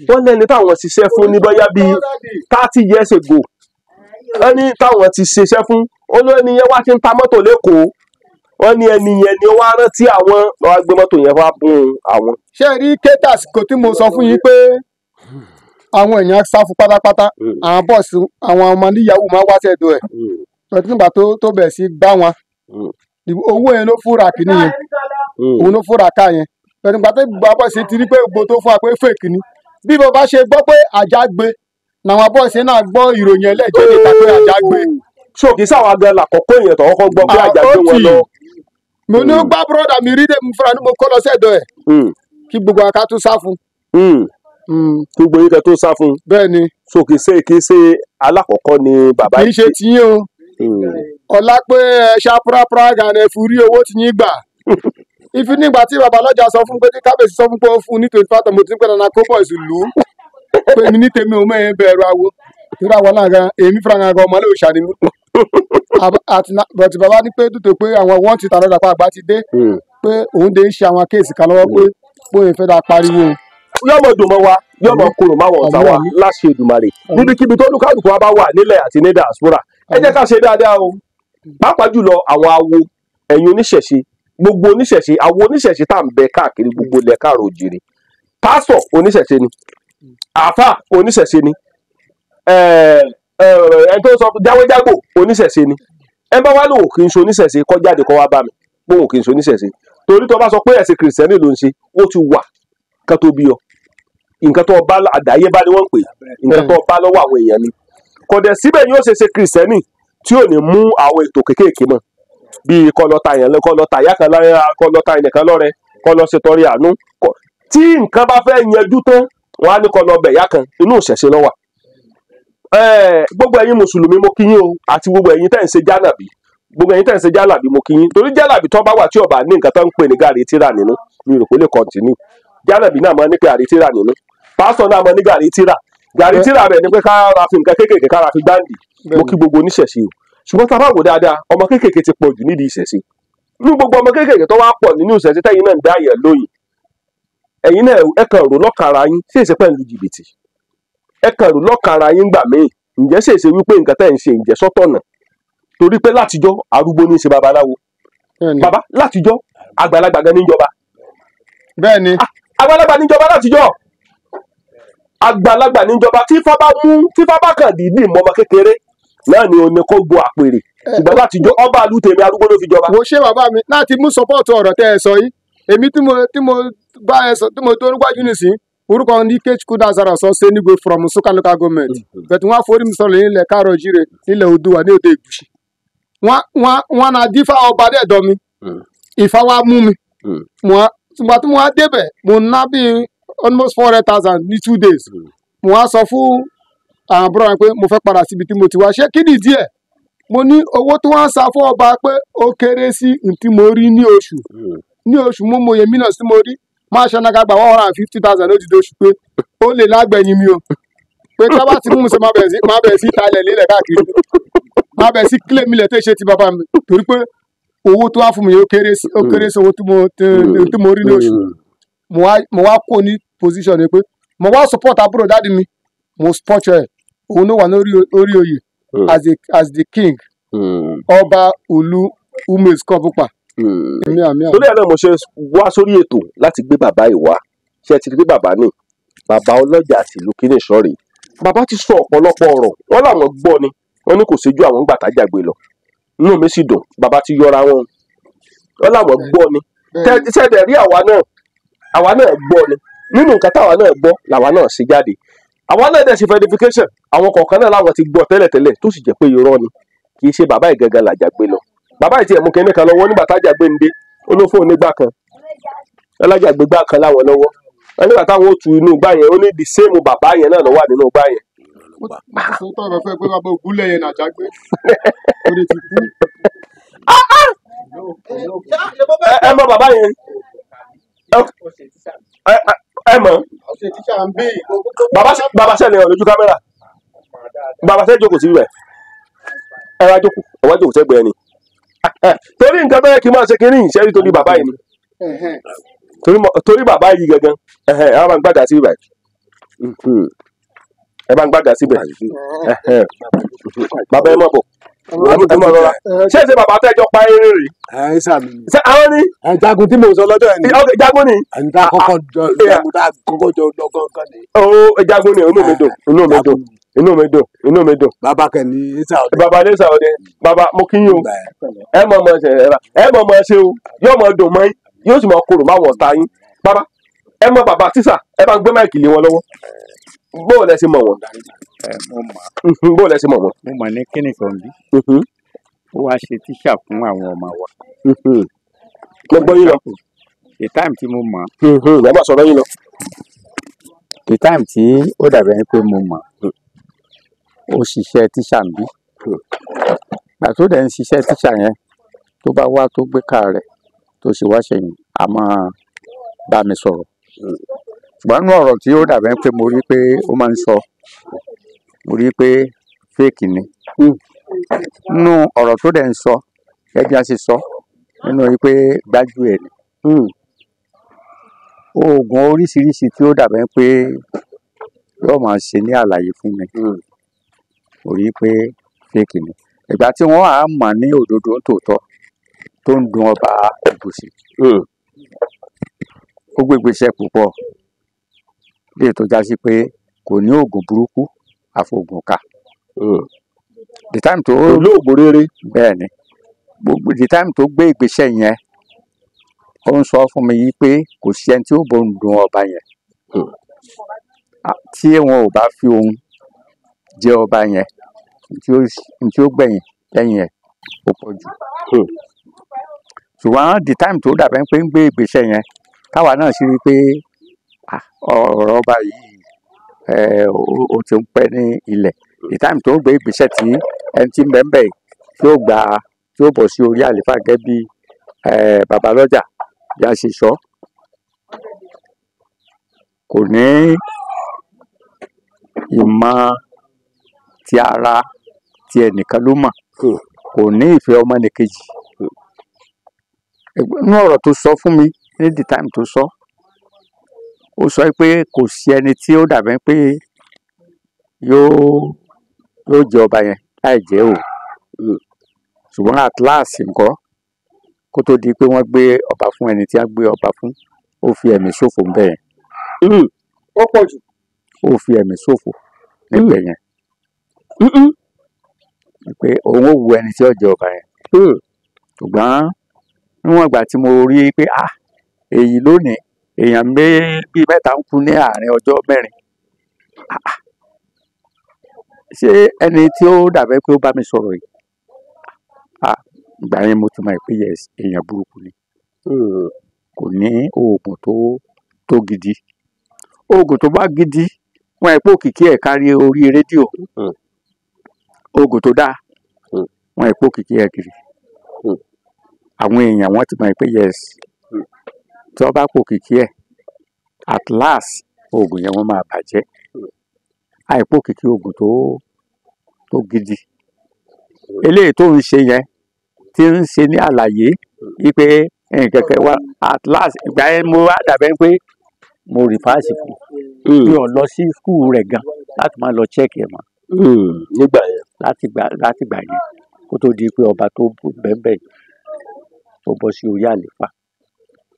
wọ́n lẹ́ni táwọn ṣiṣẹ́ fún ní bóyá bíi 30 years ago, wọ́n ní táwọn ti ṣiṣẹ́ fún, ó ló ẹni yẹn wá ti ń ta mọ́tò lẹ́kọ̀ọ́, wọ́n ní ẹni yẹn ni ó wá rántí àwọn, wọ́n á gbé mọ́tò yẹn wá bùn àwọn. Ṣé ẹ rí kétàs kò tí mo sọ fún yín pé àwọn èèyàn sá fún pátápátá, àwọn bọ́ọ̀sì àwọn ọmọ níyàwó máa wá sẹ́dọ̀ ẹ̀ pẹ̀lú nígbà tó bẹ̀ sí gbá wọn, owó yẹn ló fúnra kìíní yẹn, òun ló fúnra ká yẹn, pẹ̀lú nígbà tó gbogbo bọ́ọ̀sì ti rí pé gbogbo tó fún wa pé fake ni. Bí mo bá ṣe gbọ́ pé àjà gbé làwọn bọ́ọ̀sì náà gbọ́ ìròyìn ẹlẹ́jẹ̀ níta pé àjà gbé. So kì í sáwọn agan làkọ́kọ́ èèyàn tó kọ́kọ́ gbọ́ pé àjà gbé wọn lọ. Mo ní gbá búrọ́dà mi rí dèmi fúnra ní mo kọ́ lọ sẹ́dọ̀ ẹ̀ kí gbogbo àká tó sá fún. Gbogbo yín kan tó sá fún. Bẹ́ẹ̀ ni. So kì í ṣe alákọ̀ọ́kọ́ ni bàbá yìí. Kì í ṣe tiyín o. Ọlá pé ẹ ṣá púrápúrá gan ẹ fi rí owó tiyín gbà. Ifi nígbà tí bàbá lọ́jà sọ fún pé tí kábíyèsí sọ fún pé ó fún ní 25, mo ti ń pẹ́ dandan kó bọ̀ ìlú pé mi ní tèmi ò mẹ́rin bẹ̀rù awo torí àwọn náà gan èmi fúnra gan ọmọ lóò ṣàní mi. Bọ̀tí bàbá ní pé dùtò pé àwọn wọ́n ti tàná dàpọ̀ àgbà ti dé pé òun dé ń ṣe àwọn kéèsì kan lọ́wọ́ pé bóyá fẹ́ dá pariwo. Yọmọ dùn mọ́ wa, yọmọ korò máwọn ọ̀tá wa láṣẹ Èdùmàrè níbikíbi tó lúkàlùkù wa bá wà nílẹ̀ àti ní diaspora. Ẹ jẹ́ ká ṣe dáadáa o, pàápàá jùlọ àwọn awo, ẹ̀yin oníṣẹ̀ṣe, gbogbo oníṣẹ̀ṣe, awo oníṣẹ̀ṣe tá à ń bẹ káàkiri gbogbo ilẹ̀ káàrọ̀ òjìrì. Pásítọ̀ oníṣẹ̀ṣe ni, àáfà oníṣẹ̀ṣe ni, ẹni tó sọ jáwéjágbò oníṣẹ̀ṣe ni. Ẹ bá wá lóun kì í ṣe oníṣẹ̀ṣe kó jáde kó wá bá mi bóun kì í ṣe oníṣẹ̀ṣe, torí tó bá sọ pé ẹ̀sìn kìrìsìtẹ́nì ló ń ṣe, ó ti wà kán tó bí ọ. Nǹkan tó bá àdáyébá ni wọ́n ń pè, nǹkan tó bá lọ́wọ́ àwọn èèyàn ni. Kò dẹ̀ síbẹ̀ yóò ṣe ṣe kìrìsìtẹ́nì tí ò ní mú àwọn ètò kéékèèké mọ́, bíi kọlọta yẹn, kọlọta ìyá kan lọ́rẹ́, kọlọta ẹnìkan lọ́rẹ́, kọlọ ṣètọrẹ àánú. Tí nǹkan bá fẹ́ yanjú tán, wọ́n á ní kọlọ bẹ̀ ìyá kan, inú ìṣẹ̀ṣe ló wà. Gbogbo ẹ̀yin mùsùlùmí mo kí yín o, àti gbogbo ẹ̀yin tẹ́ ń ṣe jálàbí, gbogbo ẹ̀yin tẹ́ ń ṣe jálàbí mo kí yín, torí jálàbí tó bá wà tí ó bá ní nǹkan tó ń pè ní gàrí tíra nínú, mi rò pé lè kọ́ntínú. Jálàbí náà máa ní gàrí tíra nínú, pásítọ̀ náà máa ní gàrí tíra, gàrí tíra rẹ̀ ni pé ká ra fi nǹkan kéékèèké ká ra fi gbáǹdì. Mo kí gbogbo oníṣẹ̀ṣe o, ṣùgbọ́n tá a bá wò dáadáa, ọmọ kéékèèké ti pọ̀ jù nídìí ìṣẹ̀ṣe. Ní gbogbo ọmọ kéékèèké tó wá pọ̀ nínú ìṣẹ̀ṣe tẹ́yin náà ń dá yẹn lóyìn, ẹ̀yin náà ẹ kàn rò lọ́kàrà yín, ṣé èsì pẹ̀lú jìbìtì? Ẹ kàn rò lọ́kàrà yín gbà míì, ǹjẹ́ ṣe èsì wípé nǹkan tẹ́ ń ṣe ǹjẹ́ sọ́tọ̀nà? Torí pé látijọ́ arúgbó ní í ṣe babaláwo. Bàbá látijọ́ àgbàlagbà gan níjọba. Bẹ́ẹ̀ni. Àgbàlagbà níjọba látijọ́. Àgbàlagbà níjọba tí Ifá bá mú, tí Ifá bá kàn dìídì mọ́ ọmọ kékeré náà ni òní kó gbo àpèrè. Ṣùgbọ́n látijọ́ ọba àlú tèmi arúgbó ló fi jọba. Wo ṣé bàbá mi láti mú sọpọ́ọ̀tù ọ̀rọ̀ tẹ́ ẹ sọ yìí, èmi tí mo bá ẹ sọ tí mo tó níwájú nìsín, orúkọ ní Ikechukwu Lazarus Ọ̀sẹ́nigwe from Nsukka local government, bẹ̀tù wọn forí mi sọ̀rọ̀ nílẹ̀ káàrọ̀ jíire nílẹ̀ Oòduà ní òde Ìgùṣì. Wọn na dífá ọba dẹ̀dọ̀ mi, Ifá wa mú mi. Ṣùgbọ́n tí mo wá débẹ̀, mo ná bí almost 400,000 ní 2 days. Mo wá sọ fún àwọn àbúrò mi pé mo fẹ́ padà síbi tí mo ti wá. Ṣé kí nìdí ẹ̀? Mo ní owó tí wọ́n ń san fún ọba pé ó kéré sí n tí mo rí ní oṣù. Ní oṣù mo mọye mílíọ̀nù tí mo rí. Máa ṣe ọ̀nà gba 150,000 lódìdí oṣù pé ó lè lágbẹ̀yìn mi o. Pé tá bá ti mú mi ṣe máa bẹ̀rẹ̀ sí talẹ̀ nílẹ̀ káàkiri. Máa bẹ̀rẹ̀ sí kílè mi lẹ̀ tó ṣe ti bàbá mi. Torí pé owó tó wá fún mi ó kéré sí owó tí mo rí ní oṣù. Mo wá kó ní position ni pé mo wá support àbúrò dáàdi mi. Mo support ẹ̀. Òun ló wà lórí oyè as the king. Ọba Olu Umes Kọ̀bùpà. Torí ẹ̀ náà mo ṣe wá sórí ètò láti gbé bàbá yìí wá. Ṣé ẹ ti rí pé bàbá ní bàbá ọlọ́jà àti ìlú kíní ìṣọ́rí. Bàbá ti sọ ọ̀pọ̀lọpọ̀ ọ̀rọ̀, wọ́n làwọn gbọ́ ni, wọ́n ní kò séjú àwọn gbà tájàgbé lọ. Inú mi sì dùn, bàbá ti yọra wọn. Wọ́n làwọn gbọ́ ni. Ṣẹ̀dẹ̀ rí àwa náà gbọ́ ni. Nínú nǹkan táwa náà gbọ́ làwa náà ṣe jáde. Àwa náà dẹ̀ ṣe verification, àwọn kọ̀ọ̀kan náà làwọn ti gbọ́ tẹ́lẹ̀tẹ́lẹ̀ tó sì jẹ́ pé irọ́ ni. Kì í ṣe bàbá ìgangan làjàgbé lọ. Bàbá ìtì ẹ̀mú kínní kan lọ́wọ́ nígbà tájàgbé ń dé, ó ló fóun nígbà kan. Ọlájàgbé gbà kan láwọn lọ́wọ́. Nígbà táwọn ó tu inú igbá yẹn, ó ní the same bàbá yẹn náà ló wà nínú igbá yẹn. Mo tọ́ ọ̀rọ̀ fẹ́ pé bàbá Ògúnlẹ̀yẹ nàjàgbé. Ó lè ti kú. Ẹ mọ bàbá yẹn. Ẹ mọ. Bàbá sẹ́ni ọ̀ lójú kámẹ́rà. Bàbá sẹ́ni jókòó síbẹ̀. Ẹ wá jókòó, ẹ wá jókòó sẹ́gbẹ̀ẹ́ ni. Torí nǹkan tó yẹ kí n máa ṣe kínní ìṣẹ́rí torí bàbá yìí ni. Torí bàbá yìí gangan, ẹ bá ń gbàgà síbẹ̀. Ẹ bá ń gbàgà síbẹ̀. Bàbá ẹ mọ̀ bọ̀. Ẹ mọ̀ rọra. Ṣé ṣe bàbá tẹ́jọ́ pa eré rè? Ẹ sàmì. Ṣé àwọn ni? Jagun tí mò ń sọ lọ́jọ́ ẹ̀ ni. Jagun ni. Ẹni tá a kọ́kọ́ jọ jagun tá a kọ́kọ́ jọ lọ gángan ni. Ó jagun ni, inú mi dùn, inú mi dùn, inú mi dùn, inú mi dùn. Bàbá kẹ́ni Isa ọdẹ. Bàbá ní Isa ọdẹ. Bàbá mo kí yín o. Ẹ mọ̀ mọ̀ ṣe ẹ mọ̀ mọ̀ ṣe o. Yóò mọ̀ dùn mọ́ yín, yóò sì mọ̀ korò máwọn ọ̀tá yín. Bàbá ẹ mọ̀ bàbá tíṣà, ẹ bá ń gbé máìkì lé wọn lọ́wọ́. Bóò lẹ ṣe mọ̀ wọ́n? Bóò lẹ ṣe mọ̀ wọ́n? Mo mọ̀ ní kíni kan bí. Ó wá ṣe tíṣà fún àwọn ọmọ wa. Mo gbọ́ yín lọ. The time tí mo mọ̀. Ẹ má sọ̀rọ̀ yín lọ. The time tí ó dàbí ẹni pé mo mọ̀, ó ṣiṣẹ́ tíṣà ń bí. Gbà tó dẹ̀ ń ṣiṣẹ́ tíṣà yẹn, tó bá wá tó gbé káà rẹ̀ tó ṣe wá ṣẹ̀yìn, a máa bá mi sọ̀rọ̀. Ṣùgbọ́n nínú ọ̀rọ̀ tí ó dàbí ẹni pé mo rí pé ó máa ń sọ, mo rí pé fake ni. Nínú ọ̀rọ̀ tó dẹ̀ ń sọ, gẹ́gẹ́ bí a ṣe sọ, nínú yìí pé gbájú ẹ̀ ni. Oògùn oríṣiríṣi tí ó dàbí ẹni pé yóò máa ṣe ní àlàyé fún mi, mo rí pé fake ni. Ìgbà tí wọ́n á mọ̀ ní òdodo tòótọ́ tó ń dun ọba Ògùṣì, ó gbé ìgbésẹ̀ púpọ̀ léè tó já sí pé kò ní oògùn burúkú àfògùn ká. The time tó olóògùn rere. Bẹ́ẹ̀ ni, gbogbo the time tó gbé ìgbésẹ̀ yẹn, ó ń sọ fún mi yìí pé kò sí ẹni tí ó bò ń dun ọba yẹn. Tí wọn ò bá fi òun jẹ ọba yẹn, tí ó gbẹ̀yìn lẹ́yìn ẹ̀ ó pọ̀ jù. Ṣùgbọ́n the time tó dàbẹ́ pé ń gbé ìgbésẹ̀ yẹn, táwa náà sì rí i pé ọ̀rọ̀ ọba yìí ó ti ń pẹ́ ní ilẹ̀. The time tó gbé ìgbésẹ̀ tí ẹni tí ń bẹ ń bẹ̀ tí ó gbà tí ó bọ̀ sí orí àlééfà gẹ́gẹ́ bí babalọ́jà bí a ṣe sọ, kò ní ìmọ̀ ti ara ti ẹnìkan ló mọ̀, kò ní ìfẹ́ ọmọnìkejì. Nínú ọ̀rọ̀ tó sọ fún mi ní the time tó sọ, ó sọ pé kò sí ẹni tí ó dàbí pé yóò jẹ ọba yẹn láì jẹ́ òun. Ṣùgbọ́n at last ńkọ́, kó tó di pé wọ́n gbé ọba fún ẹni tí wọ́n gbé ọba fún, ó fi ẹ̀mí ṣòfò ńbẹ̀ yẹn. Ó pọ̀ jù. Ó fi ẹ̀mí ṣòfò níbẹ̀ yẹn. Pé òun ò wu ẹni tí ó jẹ ọba yẹn. Ṣùgbọ́n níwọ̀n ìgbà tí mo rí pé èyí lónìí èèyàn bíi mẹ́ta ń kú ní àárín ọjọ́ mẹ́rin. Ṣé ẹni tí ó dàbẹ́ pé ó bá mi sọ̀rọ̀ yìí? Ìgbà yẹn mo ti mọ̀ pé yes, èèyàn burúkú ni. Kò ní oògùn tó gidi. Oògùn tó bá gidi, wọn ẹ̀ pé òkìkí ẹ̀ kárí orí rédíò. Oògùn tó dáa, wọn ẹ̀ pé òkìkí ẹ̀ kiri. Àwọn èèyàn wọ́n ti mọ̀ pé yes, tí wọ́n bá pò òkìkí ẹ̀, At last oògùn yẹn wọ́n máa bàjẹ́. Àìpò kìkì oògùn tó gidi eléyìí tó ń ṣe yẹn, tí ń ṣe ní àlàyé wípé nkẹ̀kẹ́ wa at last. Ìgbà yẹn mo wá dàbẹ́ pé mo rìfáàsì fún mi, ò lọ sí school rẹ̀ gan láti máa lọ check ẹ̀ mọ́. Nígbà yẹn. Láti gbà yẹn kó tó di pé ọba tó bẹ́ẹ̀ tó bọ́ sí orí àlééfà,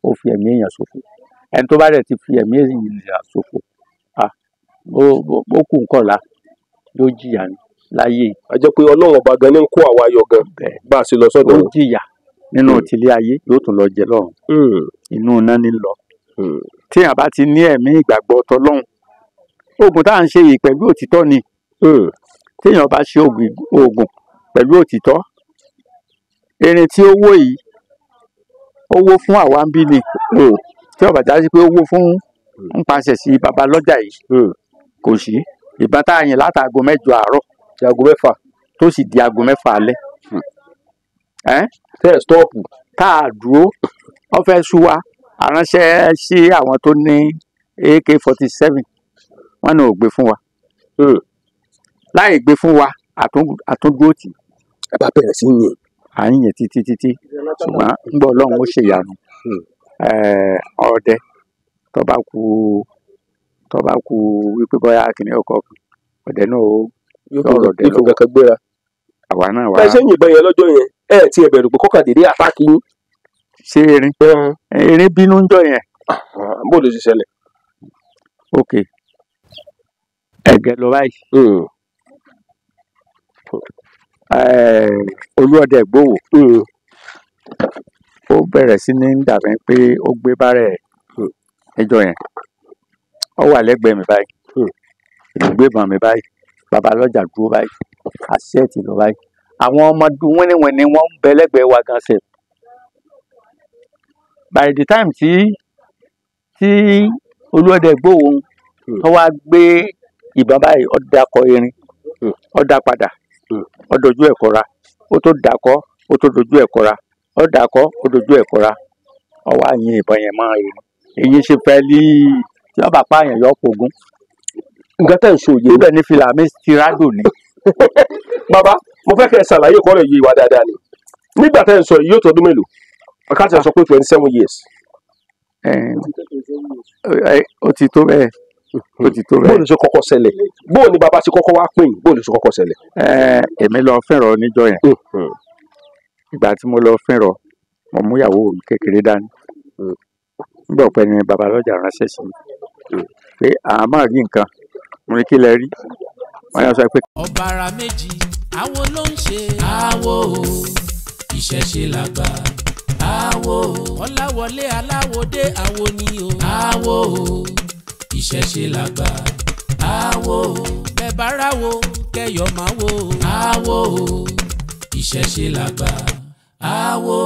ó fi ẹ̀mí èèyàn ṣòfò. Ẹni tó bá dẹ̀ ti fi ẹ̀mí èèyàn ṣòfò, ó kù nǹkan la yóò jìyà ní láyé. A jẹ́ pé Ọlọ́run ọba gan ní ń kó àwa yọ gan bá a ṣe lọ sọ́dọ̀. Ó jìyà nínú tìlé ayé, yóò tún lọ jẹ lọ́run, inú iná ní lọ. Téèyàn bá ti ní ẹ̀mí ìgbàgbọ́ tọlọ́hun, oògùn tá à ń ṣe yìí pẹ̀lú òtítọ́ ni. Téèyàn bá ṣe oògùn pẹ̀lú òtítọ́, erin tí ó wó yìí, ó wó fún àwa ń bí ni. Tí ó bá já sí pé ó wó fún ń paṣẹ sí babalọ́jà yìí, kò sí ìbọn tá a yìn látàgò 8 àárọ̀ aago 6 tó sì di aago 6 alẹ́. Tẹ́ ẹ̀ stọ́ọ̀pù. Tá a dúró, wọ́n fẹ́ sú wa, aránṣẹ́ sí àwọn tó ní AK-47, wọ́n náà ò gbé fún wa. Láì gbé fún wa, àtúndúró tì. Ẹ bá bẹ̀rẹ̀ sí yìn. À ń yìn títí títí, ṣùgbọ́n ń gbọ́ Ọlọ́run ó ṣèyanu. Ọdẹ tó bá kú wípé bóyá kìnìún ọkọ̀ ọdẹ náà ó yóò fi nǹkan kan gbéra. Àwa náà wá. Ẹ ṣe yìnbọn yẹn lọ́jọ́ yẹn, ẹ ti ẹ bẹ̀rù pé kọ́kàndínlé àtàkì yín. Ṣé erin bínú ń jọ yẹn? Bó ló ṣe ṣẹlẹ̀? Ok, ẹ̀gẹ́ lọ báyìí. Olúọdẹ Ìgbòho ó bẹ̀rẹ̀ sí ní dàbí pé ó gbé bárẹ̀ níjọ́ yẹn. Ó wà lẹ́gbẹ̀ẹ́ mi báyìí, ìgbébọn mi báyìí, babalọ́jà dúró báyìí, àṣẹ́ẹ̀tì lọ báyìí. Àwọn ọmọdé wíníwíní wọ́n ń bẹ lẹ́gbẹ̀ẹ́ wa gan sef. By the time tí Olúọdẹ Ìgbòho tó wá gbé ìbọn báyìí, ó dakọ erin, ó dá padà, ó dojú ẹ̀ kọra, ó tó dakọ, ó tó dojú ẹ̀ kọra, ó dakọ, ó dojú ẹ̀ kọra, ó wá yin ìbọn yẹn mọ́ erin. Èyí ṣe fẹ́ lí tí wọ́n bá pààyàn yọ pògún. Nǹkan tẹ̀ ń sọ yìí. Ibẹ̀ ni fìlà mi ti rádò ni. Bàbá, mo fẹ́ kẹ́ ẹ ṣàlàyé kọ́rọ̀ yìí wá dáadáa ni. Nígbà tẹ́ ń sọ yìí yóò tó ọdún mélòó? Àkáǹtì sọ pé 27 years. Ó ti tó bẹ́ẹ̀. Ó ti tó bẹ́ẹ̀. Bóòlù ṣe kọ́kọ́ ṣẹlẹ̀? Bóòlù ni bàbá ṣe kọ́kọ́ wá pè yín? Bóòlù ṣe kọ́kọ́ ṣẹlẹ̀? Èmi lọ fẹ́ràn níjọ́ yẹn. Ìgbà tí mo lọ fẹ́ràn, mo mú ìyàwó mi kékeré dání. Nígbà ọ̀pẹ ni babalọ́jà ránṣẹ́ sí mi pé àá máa rí nǹkan. Mo ní kí lẹ rí? Wọ́n yà sọ pé. Ọ̀bàrà méjì, àwo ló ń ṣe. Àwo ìṣẹ̀ṣe làgbà. Àwo Ọláwọlé aláwòdé àwo ni o. Àwo ìṣẹ̀ṣe làgbà. Àwo bẹ́ẹ̀ bá ráwo kẹyọ̀ máa wo. Àwo ìṣẹ̀ṣe làgbà. Àwo.